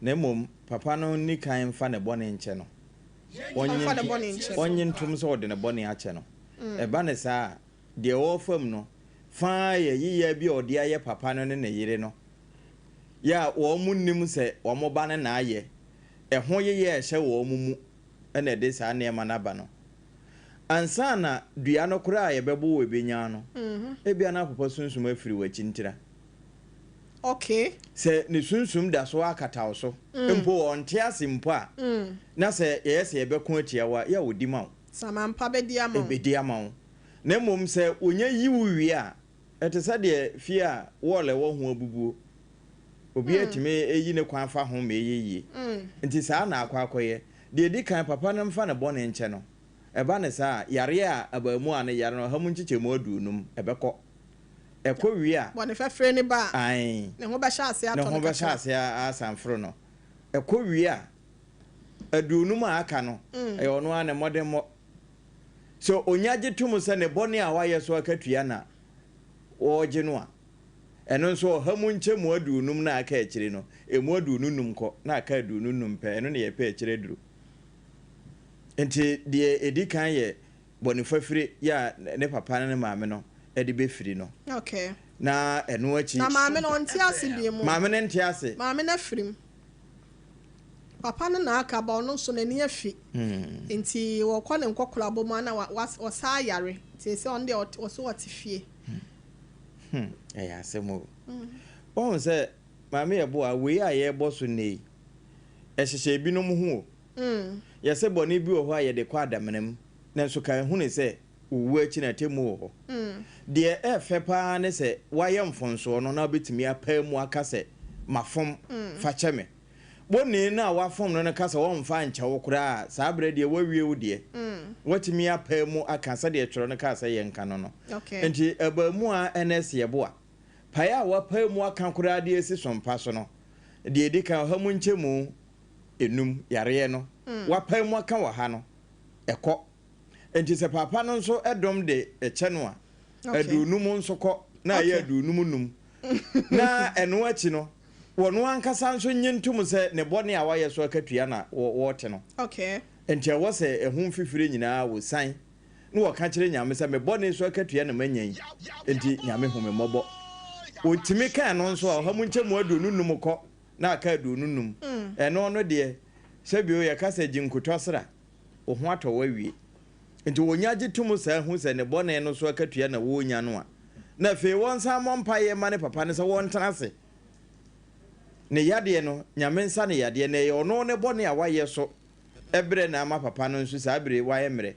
Na mmom papa no nni kan mfa ne bɔne nkyɛ no. Ɔnnye ntom sɛ ɔde ne bɔne akyɛ no. Ɛba no saa a, deɛ ɔrefa mu no fa ara yɛ yeyɛ bi a ɔde ayɛ papa no ne ne yere no, yɛ a wɔnnim sɛ wɔn ba no na ayɛ. Ɛho yeyɛ a ɛhyɛ wɔn mu na ɛde saa nneɛma no aba no. Ansa na dua no koraa a yɛbɛbɔ wɔ ɛbɛnya no, ebia na apopa sunsum afiri w'akyi ntira. Okay. Sɛ ne sunsum da so ara kata wo so, mpo ɔnte ase mpo a, na sɛ yɛyɛ sɛ yɛbɛko atia wo a, yɛ a ɔdi ma wo. Samampa bɛdi ama wo. Ɛbɛdi ama wo. Na mmom sɛ wɔnya yi wo wie a, ɛte sɛ deɛ fie a wɔɔl a ɛwɔ ho abubuo. Obiara tumi yi ne kwan fa ho ma ɛyɛ yie. Nti saa na akɔ akɔyɛ. Deɛ ɛdi kan, papa no mfa ne bɔne nkyɛ no. Ɛba no saa a, yareɛ a abarimaa no yare no, ɔha mu nkyekyɛmu aduonum, ɛbɛkɔ. Ɛkɔ wie a. Bɔne fafire no ba a, Ae. ne ho bɛhyɛ aseɛ atɔ Ne no ho bɛhyɛ kakra. aseɛ asan foro no. Ɛkɔ wie a, aduonum a aka no, ɛyɛ ɔno ara ne mmɔdemmɔ. Sɛ ɔnya gye tom sɛ ne bɔne a wayɛ so akatua na wɔregye no a, ɛno nso ɔha mu nkyɛmu aduonum no a aka akyire no, ɛmu aduonu nnum kɔ, na aka aduonu nnum pɛ, ɛno na yɛpɛ akyire aduru. Nti deɛ ɛdi kan yɛ bɔne fafire yɛ a ne papa ne ne maame no de bɛfiri no. Okay. Na ɛno akyi. Na maame no ɔnte ase bio mu. Maame no nte ase. Maame no afiri mu. Papa no na aka ba ɔno nso n'ani afi. Nti wɔkɔ ne nkɔkorabɔ mu a na ɔsaa yare. Nti sɛ ɔno deɛ ɔso ɔte fie. Hmm, ɛyɛ asɛm o. Wahu sɛ maame yɛ boa wei a yɛrebɔ so nnɛ yi, ɛhyehyɛ ebinom ho o. Yɛsɛ bɔne bi wɔ hɔ a yɛde kɔ adamena mu. Nanso kan hu no sɛ wo wu akyi no atemmu wɔ hɔ. Deɛ ɛyɛ fɛ pa ara ne sɛ woayɛ mfomsoɔ no na wobɛtumi apae mu aka sɛ, Mafom, fa kyɛ me. Bɔne no a woafom no no ka sɛ ɔremfa nkyɛ wo koraa a, saa berɛ deɛ woawie wo deɛ. Woatumi apae mu aka sɛdeɛ twerɛ no kaa sɛ yɛnka no no. Enti abaamuwa Ernest Yeboah, pae a woapae mu aka koraa de asi so mpa so no, deɛ ɛdi kan, ɔha mu nkyɛmu enum, yareɛ no, woapae mu aka wɔ ha no, ɛkɔ. Enti sɛ paapa no nso dom de kyɛ no a, aduonum nso kɔ, na ayɛ aduonum num. Na ɛno akyi no, wɔn ankasa nso nnye ntom sɛ ne bɔne a wayɛ so akatua na wɔrete no. Enti ɛwɔ sɛ ɛho mfifire nyinaa wɔsian na wɔka kyerɛ Nyame sɛ, Me bɔne so akatua na manya yi, enti Nyame hu me mmɔbɔ. Wɔtumi ka ɛno nso a, ɔha mu nkyɛmu aduonu num kɔ na aka aduonu num. Ɛno no deɛ, sɛbio yɛka sɛ gye nkotɔ sra, wo ho atɔ wo awie. Nti wɔnya gye tom saa hu sɛ ne bɔne no so akatua na wɔrenya no a, na afei wɔnsan mmɔ mpaeɛ mma ne papa no sɛ wɔntena ase. Ne yadeɛ no, Nyame nsa ne yadeɛ, na ɛyɛ ɔno ne bɔne a wayɛ so brɛ na ama papa no nso saa bere yi wayɛ mmerɛ.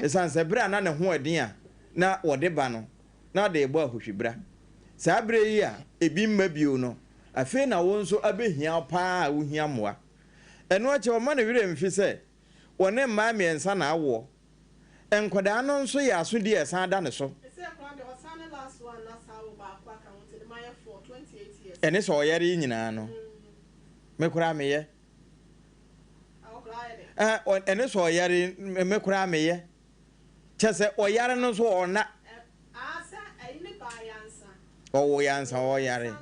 Ɛsiane sɛ berɛ a na ne ho ɛden a na wɔde ba no, na ɔde rebɔ ahohwibra. Saa berɛ yi a ebi mma bio no, afei na wo nso abɛhia wo pa ara a wohia mmoa. Ɛno akyi ɔmma ne werɛ mfi sɛ wɔne mmaa mmiɛnsa na awoɔ. Nkwadaa no nso yɛ asodie a ɛsan da ne so. Ɛne sɛ ɔyare yi nyinaa no, me koraa meyɛ. Ɛne sɛ ɔyare yi, me koraa meyɛ. Kyɛ sɛ ɔyare no nso ɔnna. Ɔwo yɛ ansa ɔyare.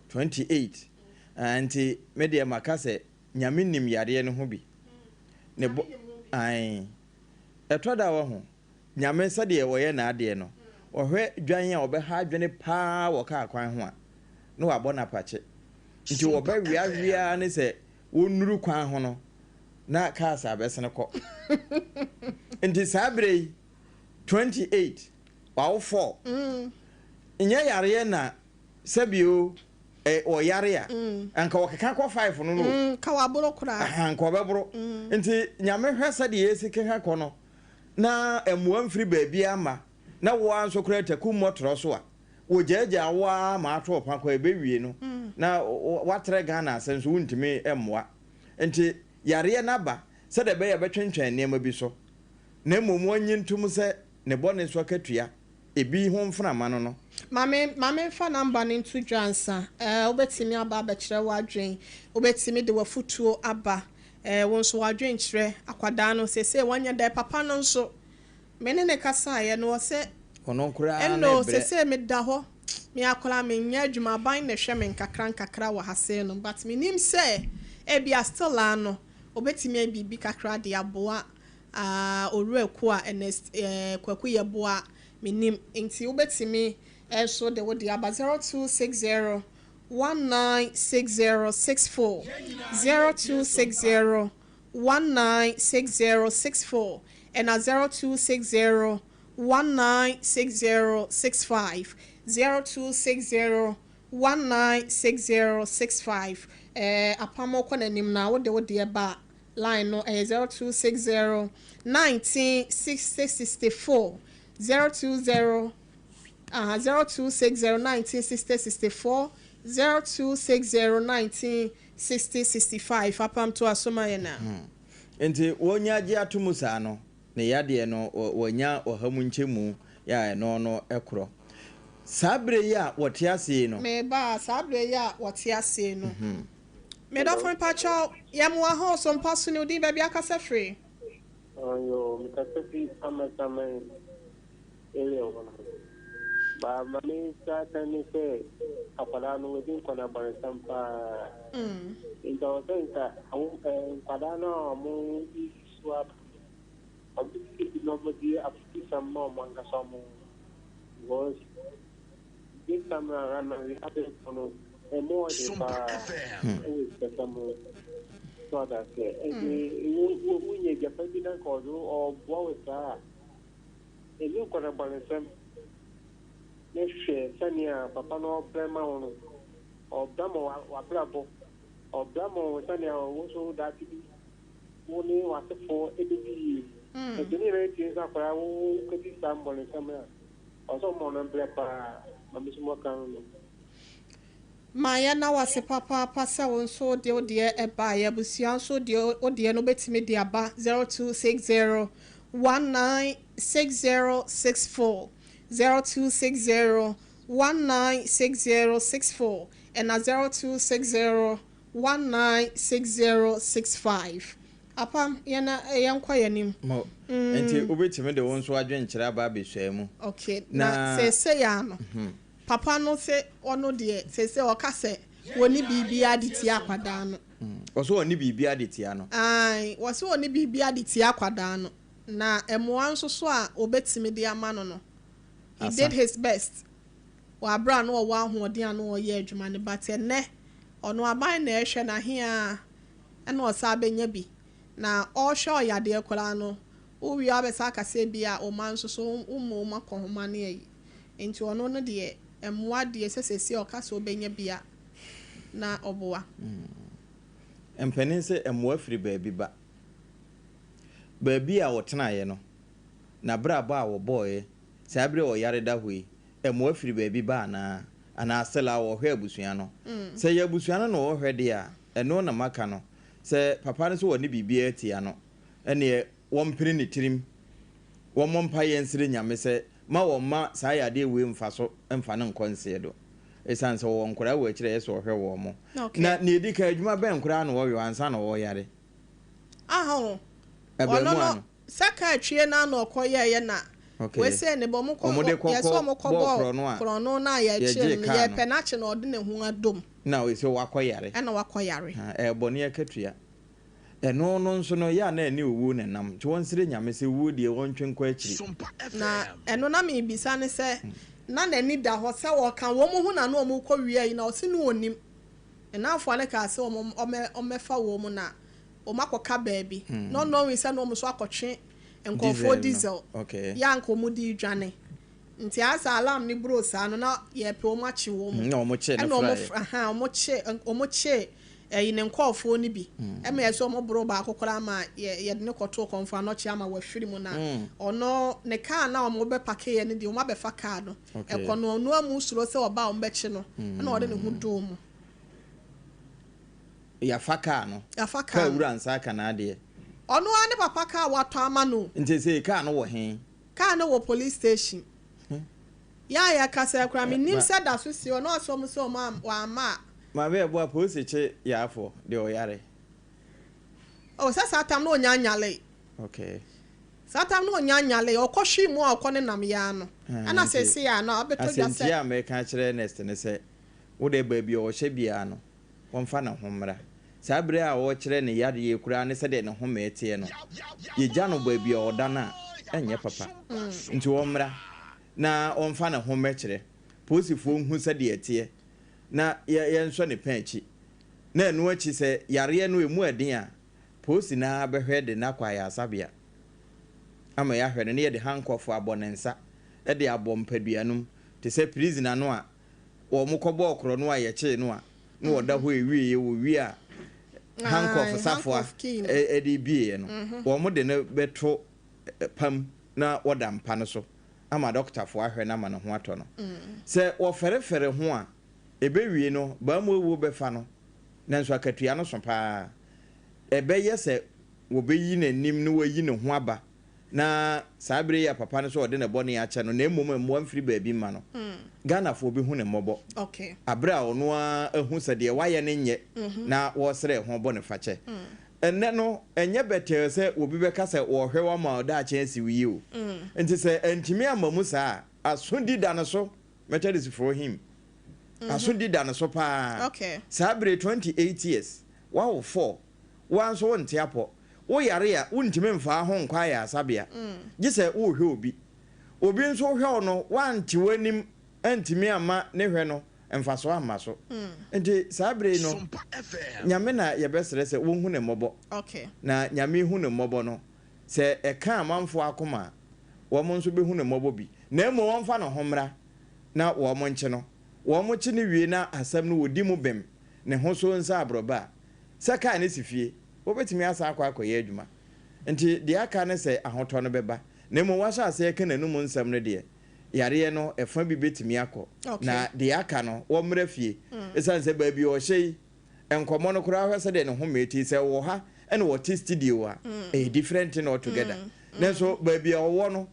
28 nti me deɛ maka sɛ Nyame nim yareɛ no ho bi. Ne bɔ ae. Ɛtɔ da wahu, Nyame sɛdeɛ ɔyɛ n'adeɛ no, ɔhwɛ dwan a ɔbɛha adwene paa wɔ kaa kwan ho a, na wabɔ no apakye. Nti wɔbɛweawea ara ne sɛ wɔnnuru kwan ho no, na cars abɛsene kɔ. Nti saa berɛ yi, 28, wawo 4. Nyɛ yareɛ na sɛbio ɔyare a, anka ɔkeka kɔ 5 no no o. Nka waboro koraa. Aha, nka ɔbɛboro. Nti Nyame hwɛ sɛdeɛ yɛsi keka kɔ no, na mmoa mfiri baabiara mma, na wo ara nso koraa taku mmɔtorɔ so a, wɔgyaagyaa wo ara ma ato ɔpa kɔ a, ɛbɛwie no na woatrɛ Ghana ase nso wontumi mmoa. Nti yareɛ no aba sɛdeɛ ɛbɛyɛ a ɛbɛtwentwɛn nneɛma bi so, na mmom wɔnnye ntom sɛ ne bɔne so akatua, ebi ho mframa no no. Ma me ma memfa number no nto dwa ansa. Ɛɛ, wobɛtumi aba abɛkyerɛ w'adwen. Wobɛtumi de w'afotuo aba. Ɛɛ, wo nso w'adwenkyerɛ. Akwadaa no, seesei wanya dɛn? Papa no nso, me ne no kasaeɛ no, ɔse, Ɔno koraa na Ɛnno, ɛbrɛ. seesei meda hɔ, me akwadaa, menyɛ adwuma, aban na ɛhwɛ me nkakra nkakra wɔ ha sei no, but menim sɛ ebia still ara no, ɔbɛtumi ayɛ biribi kakra de aboa ah, Owura Akua Ernest eh, Kwaku Yeboah, mennim. Nti wobɛtumi nso de wo deɛ aba 0260 196064, 0260 196064 ɛna 0260 196065, 0260 196065. Eh, apam kɔ n'anim na wode wo deɛ ba a, line no ɛyɛ 0260 196064, 020 aha, 0260 196064, 0260 196065. Apam toa so ma yɛn a. Nti wɔnya gye ato mu saa no, ne yadeɛ no wɔnya ɔha mu nkyɛmu yɛ a ɛno no korɔ. Saa berɛ yi a wɔte aseɛ yi no. Meba a, saa berɛ yi a wɔte aseɛ yi no. Me dɔfo mepakyɛw, yɛ mo wɔ ha o, so mpa so ne wo din baabi akasa firi? Ayo, mekasa fi Amasaman area hɔ no. Ba ma me nsa aka ne sɛ akwadaa no wadi nkɔnabɔnesɛm paa. Nti ɔwɔ sɛ nka awo nkwadaa no a wɔn so aba no, wɔn bi na wɔde afotusɛm ma wɔn ankasa wɔn ho. Because this time around no abɛɛfo no ɛmu ɔden paa ɛwɔ sikasɛm ho. So ɔda aseɛ. Nti wo wonya agyapa bi na nka ɔde ɔboa wo saa a, ɛni nkɔnabɔnesɛm. Ne hwɛ sɛnea papa no ɔbrɛ ma wo no, ɔbrɛ ma w'abrabɔ, ɔbrɛ ma wo sɛnea wo nso daakye bi wo ne w'asefoɔ ɛbɛdi yie. Nti ne nyinaa akyi nso akwadaa wo kɔdi saa mbɔnesɛm a, ɔsɛ ɔma no brɛ paa ma me nso mɔka no no. Ma yɛna wo ase papaapa sɛ wo nso wode wo deɛ ɛbaeɛ. Abusua nso deɛ wo deɛ no wobɛtumi de aba 0260 196064, 0260 196064 ɛna 0260 196065. Apam, yɛn yɛnkɔ yɛn anim. Mo, nti wobɛtumi de wo nso adwenkyerɛ aba abɛsua mu. Okay, na seesei ara no, papa no se ɔno deɛ seesei ɔka sɛ wɔnni biribiara de tia akwadaa no. Ɔsɛ ɔnni biribiara de tia no. Ae, wɔse ɔnni biribiara de tia akwadaa no, na mmoa nso so a wɔbɛtumi de ama no no, he Asa. did his best wɔ aberɛ a na ɔwɔ ahoɔden a na ɔreyɛ adwuma no, but ɛnnɛ ɔno aban na ɛrehwɛ no aheaa ɛna ɔsan bɛnya bi, na ɔrehwɛ ɔyadeɛ koraa no, wowie a wobɛsan aka sɛ ebia wo mma nso so womma wɔn akɔnhoma ne ayi. Nti ɔno no deɛ, mmoa deɛ sɛ seesei ɔka sɛ ɔbɛnya bi a, na ɔboa. Mpanin sɛ mmoa firi baabi ba. Baabi a ɔtenaeɛ no, n'abrabɔ a wɔbɔeɛ, saa berɛ a ɔyare da hɔ yi, mmoa firi baabi ba anaa? Anaa still a wɔhwɛ abusua no? Sɛ ɛyɛ abusua no na wɔhwɛ deɛ a, ɛno na maka no. Sɛ papa no sɛ ɔne biribiara tia no, ɛnneɛ wɔmpene ne tirim, wɔmmɔ mpaeɛ nsrɛ Nyame sɛ ma wɔmma saa yadeɛ wei mfa so mfa no nkɔ nseɛ do. Ɛsiane sɛ ɔwɔ nkwadaa wɔ akyire a ɛyɛ sɛ ɔhwɛ wɔn mo. Na nea ɛdi kan, adwuma bɛn koraa na ɔyɔ ansa na ɔreyare? Aha o. Ɔno Abaamua no, no. sɛ kaa twie no ara na ɔkɔyɛeɛ na wei ne bɔ, wɔkɔ, Wɔde kɔ yɛsɛ kɔ wɔkɔ bɔɔ bɔɔ korɔno a korɔno no a yɛkyee yɛgyee no no, kaa no. yɛrepɛ no akye no ɔde ne ho adom. Na wei sɛ wakɔ yare. Ɛna wakɔ yare. Ha, ɛyɛ bɔne akatua. Ɛno no nso no, yɛ a na ɛne owuo na ɛnam. Nti wɔnsrɛ Nyame sɛ wuo deɛ wɔntwe nkɔ akyiri. Na ɛno na merebisa ne sɛ, na n'ani da hɔ sɛ ɔka wɔn ho na na wɔrekɔ wia yi na ɔse na ɔnnim. Ne nnamfoɔ no kaa sɛ wɔn ɔmmɛfa wɔn na wɔn akɔka baabi. Not knowing sɛ na wɔn nso akɔtwe nkurɔfoɔ diesel yɛ a anka wɔn de redwane. Nti ayɛ sɛ alarm no boroo saa no na yɛrepɛ wɔn akye wɔn. Na wɔn kyee no Ɛna wɔn fraeɛ. ahaa wɔn kye wɔn kyee ɛyi ne nkurɔfoɔ no bi. Ɛma yɛsɛ wɔn boroo baako koraa ma yɛ yɛde no kɔtoo Kɔmfo Anɔkye ama wafiri mu na ɔno ne car no a wɔn bɛ pakeeɛ no deɛ wɔn abɛfa car no ɛkɔ no ɔno amu suro sɛ ɔba a wɔn bɛkye no ɛna ɔde ne ho doo mu. Yɛafa car no. Yɛafa car Car no. wura nsa aka n'adeɛ. Ɔno ara ne papa car watɔ ama no o. Nti sei car no wɔ he? Car no wɔ police station. Yɛ a yɛkasa yi koraa mennim sɛ da so si hɔ na ɔsɛ wɔn sɛ wɔn wamma a. Maame ɛboa polisi kye yaafoɔ deɛ ɔyare. Oh sɛ saa tam no ɔnya nyale. Okay. Saa tam no ɔnya nyale ɔkɔ hwee mu a ɔkɔ ne nam yaa no ɛna seesei a na abɛtɔ dwa sɛ. Asɛntia a mɛka akyerɛ Ernest ne sɛ wo deɛ baabi a ɔhyɛ biara no wɔmfa ne ho mmra. Saa bere a ɔrekyerɛ ne yareɛ koraa ne sɛdeɛ ne home teɛ no, yɛgya no baabi a ɔda no a, ɛnyɛ papa. Nti ɔmmra na ɔmfa ne ho mmɛkyerɛ. Polisifoɔ nhu sɛdeɛ ɛteɛ na yɛnsɔ ne pɛn akyi. Na ɛno akyi sɛ yareɛ no ɛmu ɛden a, polisi no ara bɛhwɛ de no akɔ ayaresabea ama yɛahwɛ no na yɛde handcuff abɔ ne nsa de abɔ mpadua no mu te sɛ prisoner no a wɔkɔbɔɔ korɔno a yɛkyee no a na ɔda hɔ ɛwieɛ wɔwie a handcuff safoa de bieɛ no, wɔde no bɛto pam na wɔda mpa no so ama dɔkotafoɔ ahwɛ no ama ne ho atɔ no. Sɛ wɔfɛrefɛre ho a, ɛbɛwie no baamuawuo bɛfa no, nanso akatua no so pa ara. Ɛbɛyɛ sɛ wɔbɛyi n'anim na wɔayi ne ho aba Na saa bere yi a papa no sɛ ɔde ne bɔne akyɛ no na mmom mmoa mfiri baabi mma no, Ghanafoɔ bɛhu no mmɔbɔ aberɛ a ɔno ara ahu sɛ deɛ wayɛ no nyɛ na wɔresrɛ ho bɔnefakyɛ. Ɛnnɛ no, ɛnyɛ bɛtɛɛ sɛ obi bɛka sɛ wɔrehwɛ wo ama wo daakye asi wo yie o. Nti sɛ antumi amma mu saa a, asodi da no so, Methodistfoɔ hymn, asodi da no so pa ara. Saa bere yi, 28 years, woawo four, Wo ara nso wonte apɔ. Woyare a, wuntumi mfa wo ho nkɔ ayaresabea, gye sɛ worehwɛ obi. Obi nso hwɛ wo no, woante w'anim antumi amma ne hwɛ no mfaso amma so. Nti saa bere yi no, Nyame na yɛbɛsrɛ sɛ wonhu no mmɔbɔ. Na Nyame hu no mmɔbɔ no, sɛ ɛka amanfoɔ akoma a, wɔn nso bɛhu no mmɔbɔ bi. Na mmom wɔmfa ne ho mmra na wɔnkye no. Wɔkye no wie na asɛm no wɔdi mu bem, ne ho so nsa aborɔbɛ a, Sɛ kaa no si fie, wobɛtumi asan akɔ akɔyɛ adwuma. Nti deɛ aka ne sɛ ahotɔ no bɛba. Na mmom wahyɛ aseɛ reka n'anum nsɛm no deɛ, yareɛ no ɛfa bi bɛtumi akɔ. Na deɛ aka no, wɔmmra fie. Ɛsiane sɛ baabi a ɔhyɛ yi, nkɔmmɔ no koraa hwɛ sɛdeɛ ne home te. Sɛ ɔwɔ ha na ɔte studio a, ɛyɛ different thing altogether. Nanso baabi a ɔwɔ no,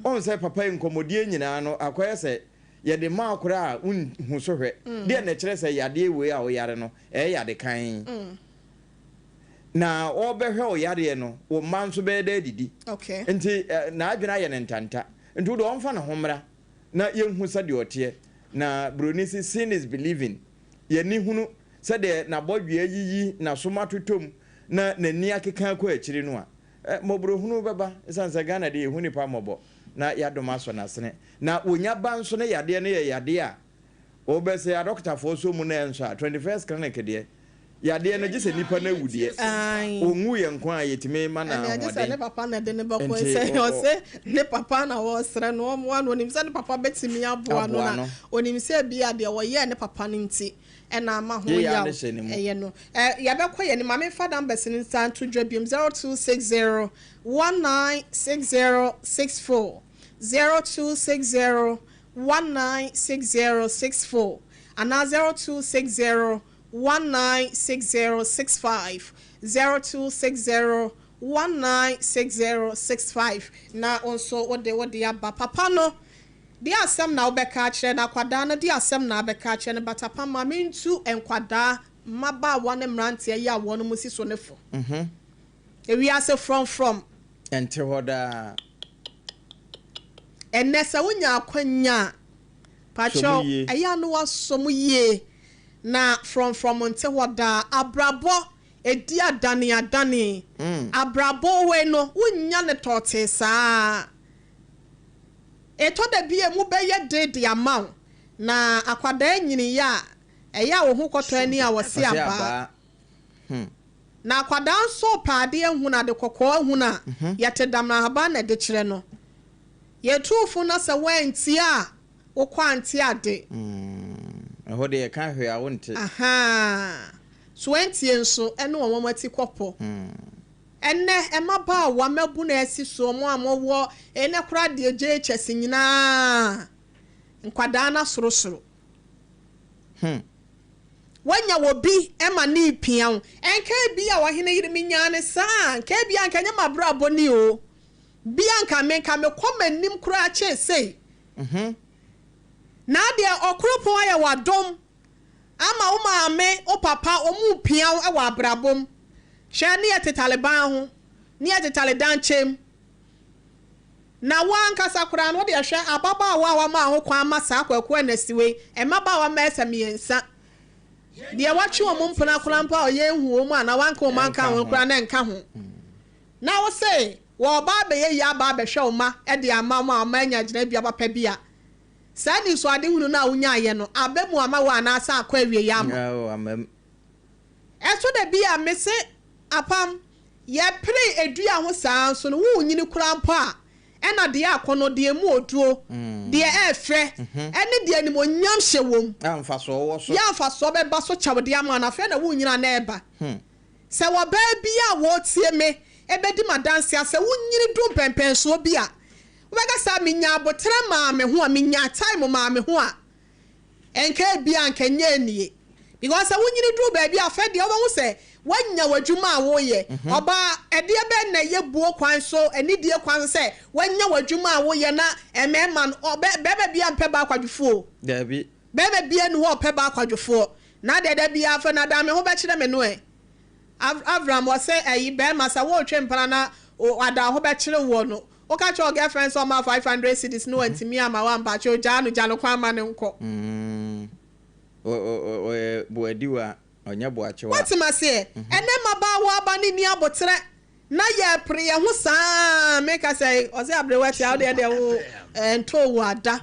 woahu sɛ papa yi nkɔmmɔdie nyinaa no akɔyɛ sɛ yɛde ma wo koraa a wonhu so hwɛ. Deɛ na ɛkyerɛ sɛ yadeɛ wei a woyare no, ɛyɛ yade kann. Na ɔrebɛhwɛ wo yadeɛ no, wo mma nso bɛyɛ dɛ adidi. Nti n'adwene ayɛ no ntanta. Nti wo deɛ ɔmfa ne ho mmra na yɛnhu sɛdeɛ ɔteɛ. Na buroni se seeing is believing. Yɛn ani hunu sɛdeɛ n'abɔdwe ayiyi, n'asom atotɔ mu, na n'ani akeka akɔ akyiri no a, mmɔborɔhunu bɛba. Ɛsiane sɛ Ghana deɛ yɛhu nnipa mmɔbɔ na yɛadom asɔ n'asene. Na wɔnya ba nso ne yadeɛ no yɛ yadeɛ a Wobɛsɛ adɔkotafoɔ sɔ mu na ɛnsɔ a, 21st clinic deɛ, Yadeɛ no gye sɛ nipa no awu deɛ. Ae. Ɔnwu yɛ nko a yɛtumi ma no Ɛnneɛ gye sɛ ne ahoɔden. papa na ɛde no bɛkɔ. Nti Sɛ ɔ ɔ. ɔse ne papa na ɔresrɛ no ɔmmoa no, ɔnim sɛ ne papa bɛtumi aboa no Aboa na no. ɔnim sɛ ebia deɛ ɔyɛɛ ne papa no nti ɛna ama ho Yei ara yaw ne hyɛ ne mu. ɛyɛ no. Ɛ yɛbɛkɔ yɛn anim. Ma memfa numbers no nsan nto dwa biom, 0260 1960 64, 0260 1960 64 anaa 0260 196065, 0260 196065 na wo nso wode wo de aba. Papa no, deɛ asɛm na wobɛka akyerɛ no, akwadaa no, deɛ asɛm na abɛka akyerɛ no, but apa ma mentu nkwadaa, mmabaawa ne mmeranteɛ yi a wɔnom si so no fo. Ewiase frɔmfrɔm. Ɛnte hɔ daa. Ɛnnɛ sɛ wonya akwanya a, Sɔ mu pakyɛw, yie. ɛyɛ a na woasɔ mu yie. Na frɔmfrɔm nte hɔ daa. Abrabɔ, ɛdi adaneadane. Abrabɔ wei no, wonnya no tɔɔtee saa. Ɛtɔ da bi a, emu bɛyɛ den de ama wo. Na akwadaa nyiniiɛ a, ɛyɛ a wo ho kɔtɔ ani a wɔse Ɔse abaa. abaa. Hmm. Na akwadaa nso repɛ adeɛ ahunu, ade kɔkɔɔ ahunu a, yɛte damena ahaban na ɛde kyerɛ no. Yɛtu fo na sɛ woantie a, wokɔ ante ade. Ɛhɔ deɛ yɛka hwee a wonte. Ahaa. So woantie nso, ɛne wɔn wɔn ati kɔpɔ. Ɛnnɛ, mmabaawa, mmabunu a asi so, wɔn a wɔwɔ ɛnnɛ koraa deɛ JHS nyinaa, nkwadaa no asorosoro. Woanya obi ma ne repia wo. Ɛnka ebia ɔhene yere menyaa no saa a, nka ebia nka ɛnyɛ m'abrabɔ ni o. Bia nka me nka mekɔ m'anim koraa kyɛn sei. Na adeɛ ɔkoropɔn ayɛ wo adom ama wo maame, wo papa wɔn repia wo wɔ abrabɔ mu. Hwɛ ne yɛtetare ban ho, ne yɛtetare dankyɛm. Na wo ankasa koraa no, wo deɛ hwɛ ababaawa a wama ho kwan ama saa Kwaku Anasi wei, mmabaawa mmɛyɛ sɛ mmiɛnsa. Deɛ watwe wɔn mpena koraa mpo a ɔyɛ nhu wɔn anaa wanka wɔn anka ho koraa na ɛnka ho. Na wo se wɔreba abɛyɛ yie aba abɛhwɛ wo mma de ama wɔn a wɔn anya gyinabea papa bi a, saa anisoadehunu no a wonyaeɛ no, aba mu ama wo anaasɛ akɔ awieeɛ ama wo? Ao, ama mu. Ɛtɔ da bi a, mese, Apam, yɛpere dua ho saa nso no, wonyini koraa mpo a, ɛna deɛ akɔnnɔ, deɛ emu oduo, deɛ ɛɛfɛ, ɛne deɛ animuonyam hyɛ wom. A mfasoɔ wɔ so. Yɛ a mfasoɔ bɛba so kyɛ wo de ama no, afei na wonyini a na ɛreba. Sɛ ɔbaa bi a ɔretie me bɛdi m'adanseɛ a, sɛ wonyini du mpɛnpɛnsoɔ bi a, wobɛka sɛ, Menyaa aboterɛ maa me ho a, menyaa time maa me ho a, Nka ebia anka ɛnyɛ anie. Because sɛ wonyini duru baabi a afei deɛ wobɛhu sɛ woanya w'adwuma a woyɛ. Ɔbaa, ɛdeɛ bɛn na ɛyɛ buo kwan so, anidie kwan so sɛ woanya w'adwuma a woyɛ na mmarima no, ɔbɛ, barima biara mpɛ baa kwadwofoɔ o. Daabi. Barima biara nni hɔ a ɔpɛ baa kwadwofoɔ. Na deɛ da biara afei na dan me ho bɛkyerɛ me no ɛ. Av, Avram, ɔse ɛyi, barima sɛ woretwe mpena na o, ada wo ho bɛkyere woɔ no, Woka kyerɛ wo girlfriend sɛ ɔmma wo 500 cedis na wantumi amma wo a, mpakyɛw gyaa no, gya no kwan ma no nkɔ. Mm, ɔyɛ boadiwa, ɔnyɛ boakyewa. Woate m'aseɛ? Ɛnnɛ mmabaawa aba no nni aboterɛ na yɛpere yɛn ho saa, meka sɛ ɔsɛ aberewa tia wo deɛ deɛ wo ɛntoo wo ada.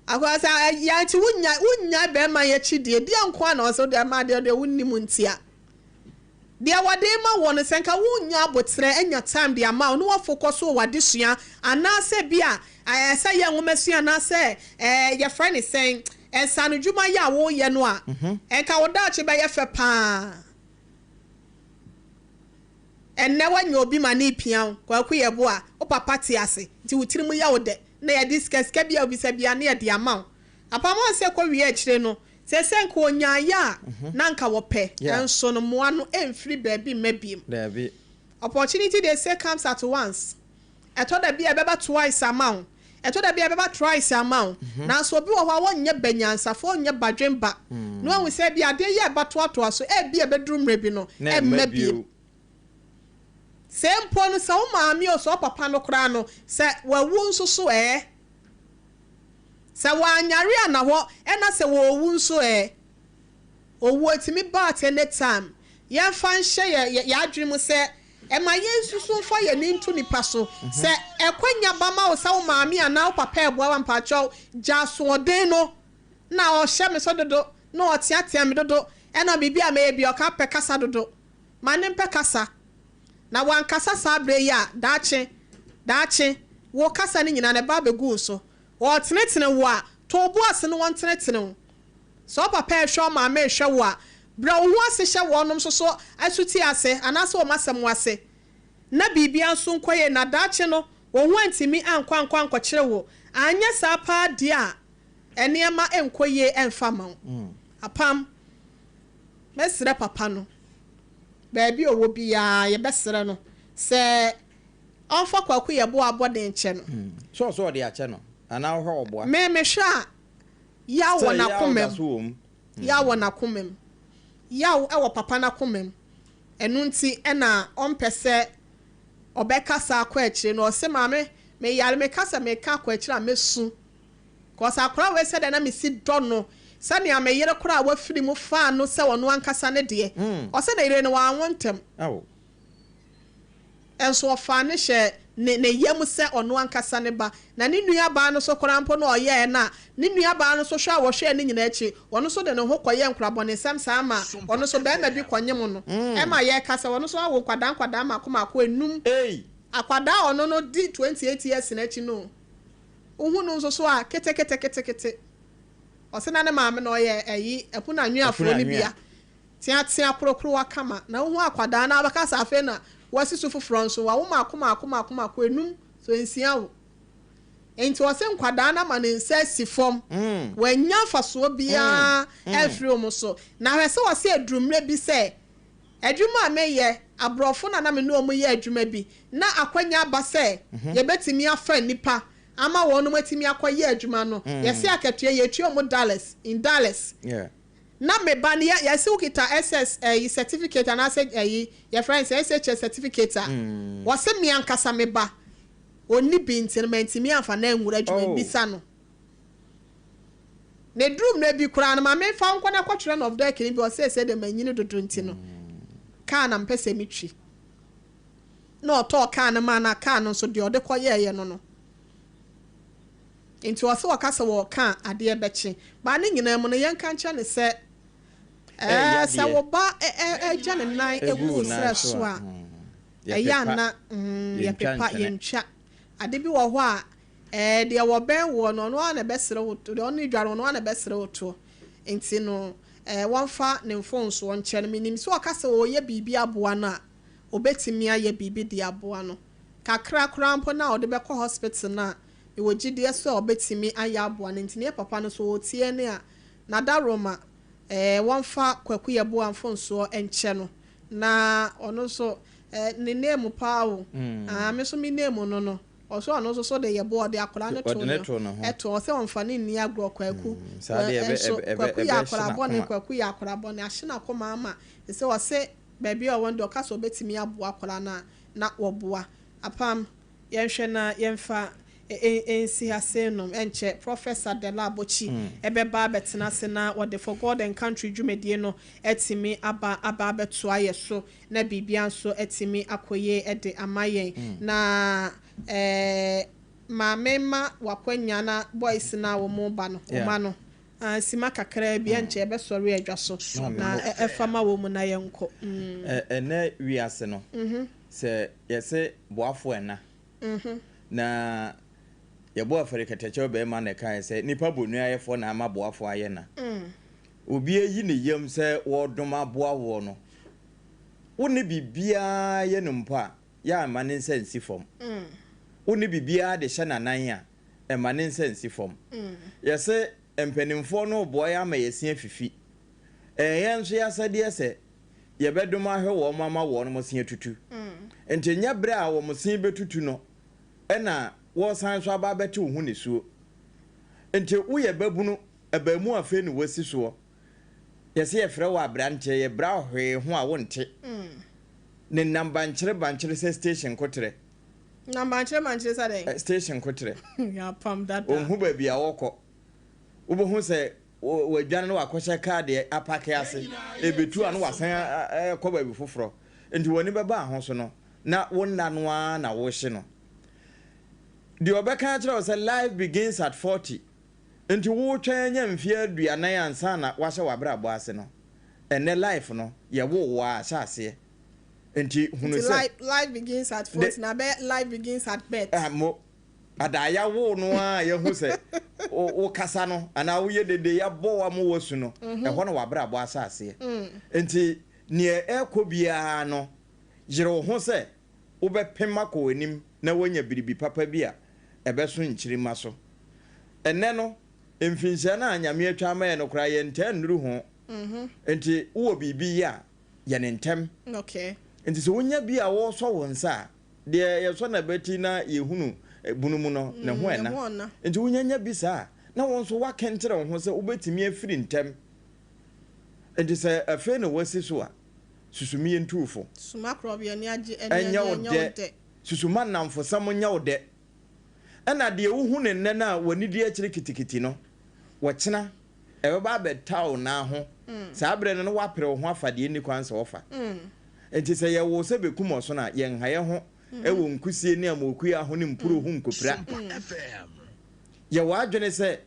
Akwadaa sɛ yɛ nti wonya wonyae bɛrima yi akyi deɛ deɛ nko ara na ɔsɛ deɛ ma deɛ deɛ wonnim ntia. Deɛ wɔde rema woɔ no, sɛ nka wonya aboterɛ anya time de ama wo na woafocus wɔ w'adesua anaasɛ bi a ɛɛ sɛ yɛ nwomasua anaasɛ ɛɛ yɛfrɛ no sɛn, nsaanodwuma yi a woreyɛ no a, nka wo daakye bɛyɛ fɛ pa ara. Ɛnnɛ woanya obi ma no repia wo, Kwaku Yeboah, wo papa te ase nti wo tirim yɛ wo dɛ na yɛde sika, sika bi a wobisa biara na yɛde ama wo. Apam a ɔsɛ kɔwie akyire no, Sɛ sɛ nka ɔnyaeɛ a, na anka wɔpɛ, nso no mmoa no mfiri baabi mma biom. Daabi. Opportunity they say comes at once. Ɛtɔ da bi a ɛbɛba twice ama wo, ɛtɔ da bi a ɛbɛba thrice ama wo. Nanso obi wɔ hɔ a ɔnyɛ banyansafoɔ, ɔnyɛ badwemba, na wahu sɛ ebia adeɛ yi a ɛba toatoa so, ebia ɛbɛduru mmerɛ bi no, Na ɛmma ɛmma biom. bio. Sɛ mpo no, sɛ wo maame o, sɛ wo papa no koraa no, sɛ wawu nso so ɛ? Sɛ wɔanyare a na hɔ ɛna sɛ wɔrewu nso ɛ? Owuo tumi ba at any time. Yɛmfa nhyɛ yɛ yɛ adwene mu sɛ ɛma yɛnsusu mfa yɛn ani nto nipa so. Sɛ ɛkwanya ba ma wo sɛ wo maame anaa wo papa ɛboa wo a mpakyɛw gya asoɔden no. Na ɔhyɛ me so dodo, na ɔteatea me dodo. Ɛna biribi a mɛyɛ biara ɔka pɛ kasa dodo. Ma no mpɛ kasa. Na wankasa saa berɛ yi a, daakye, daakye, wo kasa no nyinaa no ɛba abɛgu wo so. Wɔretenetene wo a, to wo bo ase na wɔntenetene wo. Sɛ wo papa rehwɛ wo maame rehwɛ wo a, brɛ wo ho ase hyɛ wɔnom nso so asuti ase anaasɛ wɔn asɛm ase na biribiara nso nkɔ yie na daakye no wo ho antumi ankɔ ankɔ ankɔkyere wo. Anyɛ saa paa deɛ a, nneɛma nkɔ yie mfa mma wo. Apam, Mɛsrɛ papa no, baabi a ɔwɔ biara yɛbɛsrɛ no sɛ ɔmfa Kwaku Yeboah abɔden nkyɛ no. Sɛ ɔsɛ ɔde akyɛ no anaa wohwɛ ɔboa? Me mehwɛ a, Yaw wɔ n'akoma mu. Yaw wɔ n'akoma mu. Yaw wɔ papa no akoma mu. Ɛno nti na ɔmpɛ sɛ ɔbɛkasa akɔ akyire no. Ɔse maame meyare meka sɛ meka akɔ akyire a mɛsu. Cause akwadaa wei sɛdeɛ na mesi dɔ no, sɛnea me yere koraa a wafiri mu faa no sɛ ɔno ankasa ne deɛ. Ɔse ne yere no wanwo ntɛm. Nso ɔfaa no hyɛɛ ne ne yam sɛ ɔno ankasa ne ba. Na ne nuabaa no nso koraa mpo na ɔyɛɛ no a, ne nuabaa no nso hwɛ a wɔhwɛɛ ne nyinaa akyi, ɔno nso de ne ho kɔyɛɛ nkorabɔnesɛm saa ma ɔno nso barima bi kɔnyem no. Ɛma yɛka sɛ ɔno nso awo nkwadaa nkwadaa mmaako mmaako nnum. Akwadaa a ɔno no di 28 years no akyi no, wohu no nso so a, keteketekete. Ɔse na ne maame no ɔyɛ ayi, Apunanweafoɔ no bi a. Teatea korokorowa kama na wohu akwadaa no a wobɛka sɛ afei na wasi so foforɔ nso wawo mmaako mmaako mmaako mmaako enum so nsia wo. Nti ɔse nkwadaa no ama ne nsa asi fam wannya mfasoɔ biara amfiri wɔn so. Na hwɛ sɛ ɔse aduru mmerɛ bi sɛ adwuma a meyɛ aborɔfo na na me ne wɔn yɛ adwuma bi na akwanya aba sɛ yɛbɛtumi afa nnipa ama wɔnom atumi akɔyɛ adwuma no yɛse akatua yɛtua wɔn dollars in dollars. Na me ba no yɛ yɛse wo kita SS ɛyi certificate anaasɛ ɛyi yɛfrɛ no sɛ SHS certificate a wɔse me ankasa me ba ɔnni bi nti no mantumi amfa no anwura adwuma mu bisa no na ɛduru mmerɛ bi koraa no ma memfa wo nkɔ na kɔtwerɛ no of deck no bi ɔse sɛ deɛ manyini dodo nti no kaa na mepɛ sɛ metwi na ɔtɔɔ kaa no maa no a kaa no nso deɛ ɔde kɔyɛɛyɛ no no Nti ɔse ɔka sɛ wɔɔka a adeɛ bɛkye. But ne nyinaa mu no yɛnka nkyerɛ no sɛ ɛɛ sɛ wo ba gya ne nan gu wo serɛ so a ɛyɛ a na yɛpepa yɛntwa. Ade bi wɔ hɔ a ɛɛ deɛ wɔbɛn woɔ no ɔno ara na ɛbɛsere wo deɛ ɔne dware ɔno ara na ɛbɛsere wo toɔ. Nti no ɛɛ wɔmfa ne mfomsoɔ nkyɛ no. Menim sɛ ɔka sɛ ɔɔyɛ biribi aboa no a ɔbɛtumi ayɛ biribi de aboa no. Kakra koraa mpo no a ɔde bɛkɔ hospital no a Mewɔ gyidie sɛ ɔbɛtumi ayɛ aboa no nti neɛ papa no nso ɔretie ne a Nadaroma eh wɔmfa Kwaku Yeboah mfonsoɔ nkyɛ no na ɔno nso eh ne name paa o ah me nso me name no no ɔsɛ ɔno nso so de Yeboah ɔde akwadaa no too ne ɛto ɔsɛ ɔmfa no nni agorɔ Kwaku nso Kwaku yɛ akwadaa bɔne Kwaku yɛ akwadaa bɔne ahye n'akoma ama sɛ ɔse baabi a ɔwɔ no deɛ ɔka sɛ ɔbɛtumi aboa akwadaa no a na wɔboa Apam Yɛnhwɛ na yɛmfa nsi ha sei nom, ɛnkyɛ Professor Dela Abokyi bɛba abɛtena ase na wɔde For God and Country dwumadie no atumi aba aba abɛtoa yɛ so na biribiara nso atumi akɔ yie de ama yɛn. Na eh, maame mma w'akwanya na boys no a wɔn ba no, wɔn ano ah, sima kakraa bi, ɛnkyɛ yɛbɛsɔre adwa so na ɛfa ma wɔn na yɛnkɔ. Ɛnnɛ wiase no, Sɛ yɛse boafo ɛna na yɛbɔ afɔre kɛtɛkyɛw bɛɛma na ɛkaeɛ sɛ nipa bonuayɛfoɔ na ama boafo ayɛ na. Obi ayi ne yam sɛ wɔɔdom aboa woɔ no, wo ne biribiara yɛ no mpo a, yɛ a mma ne nsa nsi fam. Wo ne biribiara de hyɛ n'anan a, mma ne nsa nsi fam. Yɛse mpanimfoɔ no reboa yɛn ama yɛasi afifi. Ɛyɛ yɛn nso yɛn asɛdeɛ sɛ yɛbɛdom ahwɛ wɔn ama wɔn se atutu. Nti nyɛ berɛ a wɔn se bɛtutu no na wɔresan nso aba abɛte wo ho nisuo. Nti woyɛ babunu, abaamu afei na woasi soɔ. Yɛse yɛfrɛ wo aberanteɛ, yɛbra wo hwee ho a wonte. Ne nam bankyere bankyere sɛ station koterɛ. Nam bankyere bankyere sɛ dɛn? Station koterɛ. Yɛapam dada. Ɔnhu baabi a ɔrekɔ. Wobɛhu sɛ wadwane na wakɔhyɛ kaa deɛ apake ase, ɛbɛtu a na wasan kɔ baabi foforɔ. Nti w'ani bɛba ho so no, na wo nna no ara na wohye no. Deɛ ɔbɛka akyerɛ wo sɛ life begins at 40, nti woretwɛn anya mfeɛ aduanan ansa na woahyɛ w'abrabɔ ase no, Ɛnnɛ life no, yɛwoo wo ara ahyɛ aseɛ. Nti hunu Nti sɛ. life life begins at De. 40 na abɛyɛ life begins at birth. Ah, mo. Ada a yɛawo no ara a yɛahu sɛ wo wokasa no anaa woyɛ dede, yɛabɔ wo ama woasu no, ɛhɔ na w'abrabɔ ahyɛ aseɛ. Nti neɛ ɛrekɔ biara no, yere wo ho sɛ wobɛpem akɔ w'anim na woanya biribi papa bi a ɛbɛso nkyirimma so. Ɛnnɛ no, mfinhyia no a Nyame atwa ama yɛn no koraa yɛntaa nnuru ho. Nti wowɔ biribi yɛ a, yɛ no ntɛm. Nti sɛ wonya bi a wɔresɔ wo nsa a, deɛ yɛsɔ n'abati na yɛhunu bunu mu no, ne ho ɛna. Nti wonya nya bi saa a, na wo nso woakenkyere wo ho sɛ wobɛtumi afiri ntɛm. Nti sɛ afei na woasi so a, susu me yɛntu wo fo. Suma korɔbea ani agye ani Ɛnyɛ wo ɛnyɛ wo dɛ. dɛ. Susu ma nnamfosɛm nyɛ wo dɛ. Ɛna deɛ wohu no nnɛ no a w'ani di akyire kitikiti no, ɔkyena ɛbɛba abɛta wo nan ho. Saa berɛ no na woapere wo ho afa deɛ ɛnni kwan sɛ wofa. Enti sɛ yɛwo wo sɛ bɛkum ɔsono a, yɛnha yɛn ho wɔ nkusie ne amokuaa ho ne mpuro ho nkɔpira. Yɛ w'adwene sɛ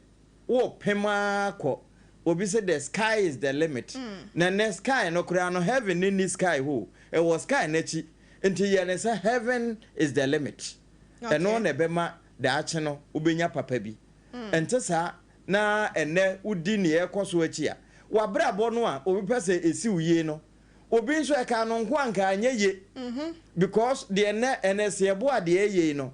worepem ara kɔ. Obi se the sky is the limit. Na nnɛ sky no koraa no, heaven no nni sky hɔ o, ɛwɔ sky no akyi. Nti yɛ no sɛ heaven is the limit. Ɛno na ɛbɛma daakye no wobɛnya papa bi. Ɛnte saa na ɛnnɛ wodi nea ɛrekɔ so akyi a, w'abrabɔ no a obi pɛ sɛ ɛsi wo yie no, obi nso ɛkaa no nko a anka anyɛ yie. Because deɛ nnɛ ɛnnɛ sɛ yɛboa deɛ ɛyɛ yi no,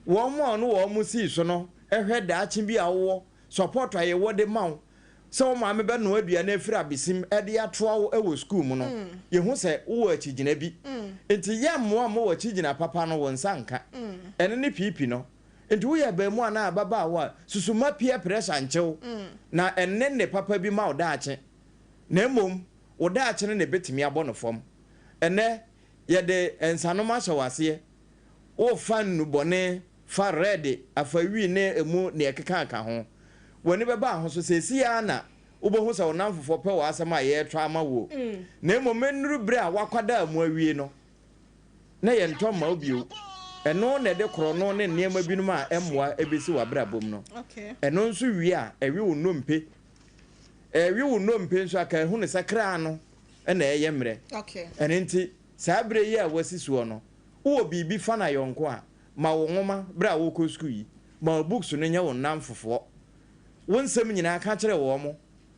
wɔn a ɔne wɔn sii so no hwɛ daakye bi a wowɔ, support a yɛwɔ de ma wo, sɛ wo maame bɛnoa aduane afiri abesim de atoa wo wɔ sukuu mu no, yɛhu sɛ wowɔ akyigyina bi. Nti yɛmmoa mma w'akyigyina papa no wo nsa nka. Ɛno ne piipi no. Nti woyɛ abaamua anaa ababaawa a, susu mma peer pressure nkye wo na ɛnne nne papa bi ma wo daakye. Na mmom wo daakye no na ɛbɛtumi abɔ no fam. Ɛnnɛ yɛde nsanom ahyɛ wo aseɛ. Wofa nnubɔne, fa rɛde, afawi ne emu nea ɛkeka ho. W'ani bɛba ho so seesei ara na wobɛhu sɛ wo nnamfofoɔ pɛ w'asɛm a yɛretɔ ama woɔ. Na mmom ɛnnuru berɛ a woakwadaa mu awie no, na yɛntɔ mma wo bio. Ɛno na ɛde korɔno ne nneɛma binom a ɛmmoa bɛsi w'abrabɔ mu no. Ɛno nso wie a, ɛwe wo nnompe. Ɛwe wo nnompe nso a, ka ɛhu no sɛ kra no na ɛreyɛ mmerɛ. Ɛno nti, saa berɛ yi a woasi soɔ no, Wowɔ biribi fa no ayɔnko a, ma wo nwoma berɛ a worekɔ sukuu yi. Ma wo books no nyɛ wo nnamfofoɔ. Wo nsɛm nyinaa ka kyerɛ wɔn,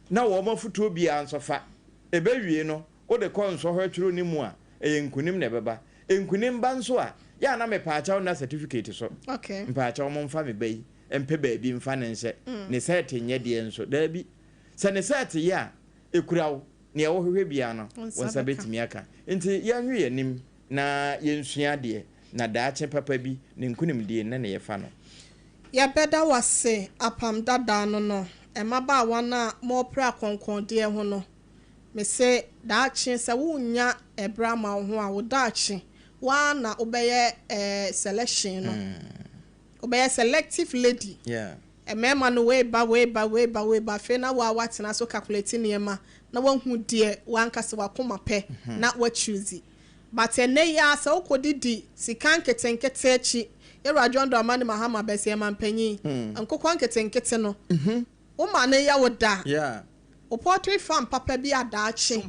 na wɔn afotuo biara nso fa. Ɛbɛwie no, wode kɔ nsɔhwɛ twerɛ no mu a, ɛyɛ nkunim na ɛbɛba. Nkunim ba nso a, yɛ a na mepaakyɛw nna certificate so. Mpaakyɛw momfa me ba yi mpɛ baabi mfa no nhyɛ. Ne sɛɛte nyɛ deɛ nso, daabi. Sɛ ne sɛɛte yɛ a, ɛkura wo. Nea wohwehwɛ biara no, wo nsa bɛtumi aka. Nti yɛnwe yɛn anim. Na yɛnsua adeɛ, na daakye papa bi, ne nkonimdie ne ne yɛfa no. Yɛbɛda wo ase Apam Dadaa no no mmabaawa no a morepere akɔnkɔndeɛ ho no, mese daakye sɛ wonnya ɛberɛ ama wo ho a, wo daakye, wo ara na wobɛyɛ eh, selection no. Wobɛyɛ selective lady. Mmarima no wei ba, wei ba, wei ba, wei ba, afei na wo ara woatena so calculate nneɛma na woahu deɛ w'ankasa w'akoma pɛ na woachoose. But ɛnnɛ yi ara sɛ wokɔdidi sika nketenkete akyi, Yɛwura John Dramani Mahama bɛsɛ yɛn mampanyin, nkokɔ nketenkete no, woma no yɛ wo da. Wo poultry farm papa bi a daakye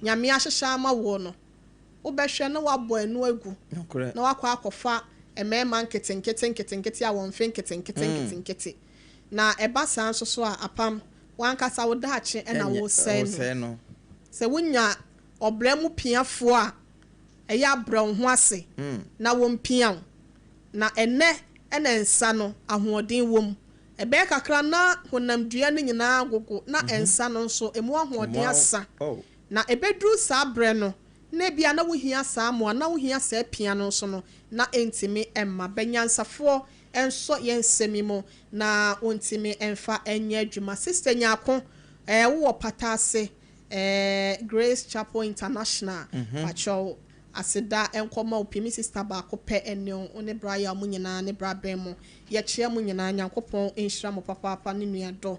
Nyame ahyehyɛ ama woɔ no, wobɛhwɛ na woabɔ ɛno agu na woakɔ akɔfa mmarima nketenkete nketenkete a wɔn mfe nketenkete nketenkete. Na ɛba saa nso so a, apam, w'ankasa wo daakye na woresɛe no. Sɛ wonya ɔbra mu piafoɔ a, ɛyɛ a brɛ wo ho ase na wɔmpia wo. Na ɛnnɛ na nsa no, ahoɔden wom. Ɛbɛyɛ kakra na honamdua no nyinaa agogo na nsa no nso, emu ahoɔden asa. Na ɛbɛduru saa berɛ no, na ebia na wohia saa mmoa, na wohia saa pia no nso no, na ɛntumi mma. Bɛ nyansafoɔ nsɔ yɛn nsɛm yi mu na wɔntumi mfa nyɛ adwuma. Sister Nyarko, eh, wowɔ Pata ase, eh, Grace Chapel International, pakyɛw, aseda nkɔ ma wo pii. Me sister baako pɛ ne wo, wo ne bra Yaw mo nyinaa ne bra Ben mo. Yɛkyea mo nyinaa, Nyankopɔn nhyira mo papaapa ne nuadɔ.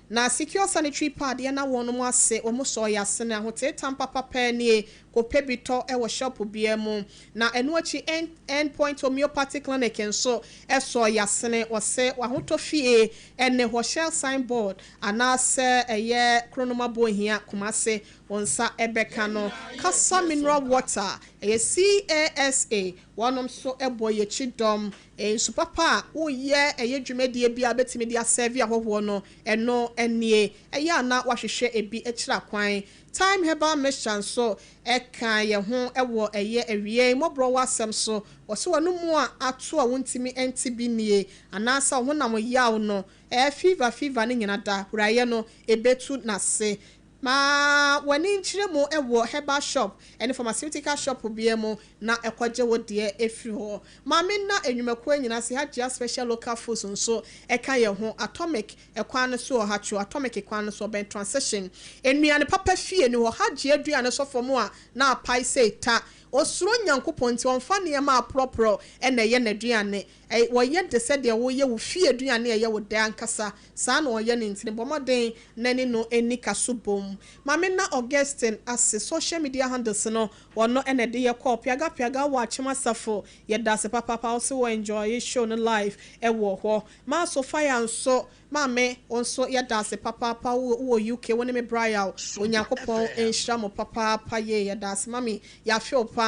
Na Secure Sanitary Pad yɛ na wɔnom ase, wɔn sɔɔ yɛ asene, ahoteetam papa pɛɛ nie, kɔpɛ bi tɔ wɔ shop biara mu. Na ɛno akyi End End Point Homeopathy Clinic nso sɔɔ yɛ asene, wɔse w'ahotɔ fie ne hɔ, Shell sign board anaasɛ ɛyɛ Kronom Abohia, Kumasi, wo nsa bɛka no. Kasa Mineral Water, ɛyɛ CASA, wɔnom nso bɔ yɛ akyi dɔm. Nsu papa a woyɛ ɛyɛ dwumadie bi a wobɛtumi de asɛɛve ahɔhoɔ no, ɛno nie. Ɛyɛ a na woahwehwɛ ebi akyiri akwan. Thyme Herbal Mixture nso ka yɛn ho wɔ ɛyɛ awiei mmɔborɔwa asɛm so. Wɔse w'anomu a ato a wontumi nte bi nie, anaasɛ wo honam yaw no, ɛɛ fever fever no nyina da, huraeɛ no ɛbɛtu n'ase. Ma w'ani nkyerɛ mu wɔ herbal shop ne pharmaceutical shop biara mu na kɔgye wo deɛ firi hɔ. Maame nna nnwumakuo nyinaa ase, Hajia Special Local Foods nso ka yɛn ho, Atomic kwan no so wɔ Hatcho, Atomic kwan no so, ɔbɛn Transition. Nnuane papa fie ni hɔ, Hajia aduane sɔ fam a na apae sei ta. Ɔsuro Nyankopɔn nti ɔmfa nneɛma aporɔporɔ na ɛyɛ n'aduane. Ɛ, wɔyɛ te sɛ deɛ woreyɛ wo fie aduane a ɛyɛ wo dɛ ankasa. Saa na wɔyɛ no nti no, bɔ mmɔden na ne no nni kaso bom. Ma menna Augustine ase. Social media handles no, ɔno na ɛde yɛ kɔɔ. Piaga Piaga wɔ Akyem Asafo. Yɛda ase papaapa. Wo se wo enjoye show no live wɔ hɔ. Maa Sophia nso, Maame, wo nso yɛda ase papaapa. Wo wɔ UK, wo ne me Brial. Onyankopɔn nhyira mo papaapa yie. Yɛda ase. Mummy, yɛafe wo paa.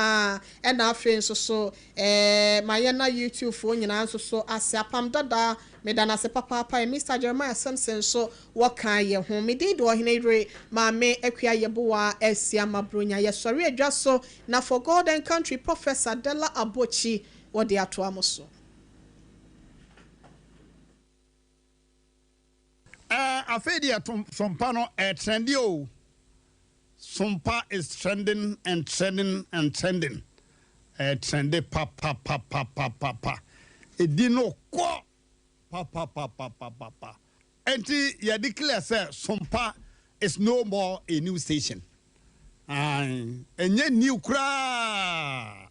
Ɛna afei nso so, Eeh ma yɛna YouTube foɔ nyinaa nso so ase apam dada meda no ase papaapa yɛ Mister Jeremiah Simpson nso wɔ ka yɛ ho me din de ɔhene yere maame Akua Yeboah Asiama Bronya yɛ sɔre adwa so na for God and country Professor Dela Abokyi wɔ de atoa mo so. Eh afei deɛ sompa no ɛtrendi o Sompa is trending and trending and trending ɛtrendi papapapapapa ɛdi no kɔ papapapapapa Ɛnti yɛ declare sɛ Sompa is no more a new station Ae ɛnyɛ new koraa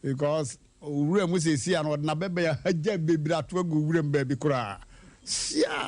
Because owura mu seesei a na ɔde n'abɛbɛn ahagya bebree ato agu wuram baabi koraa. Siaa!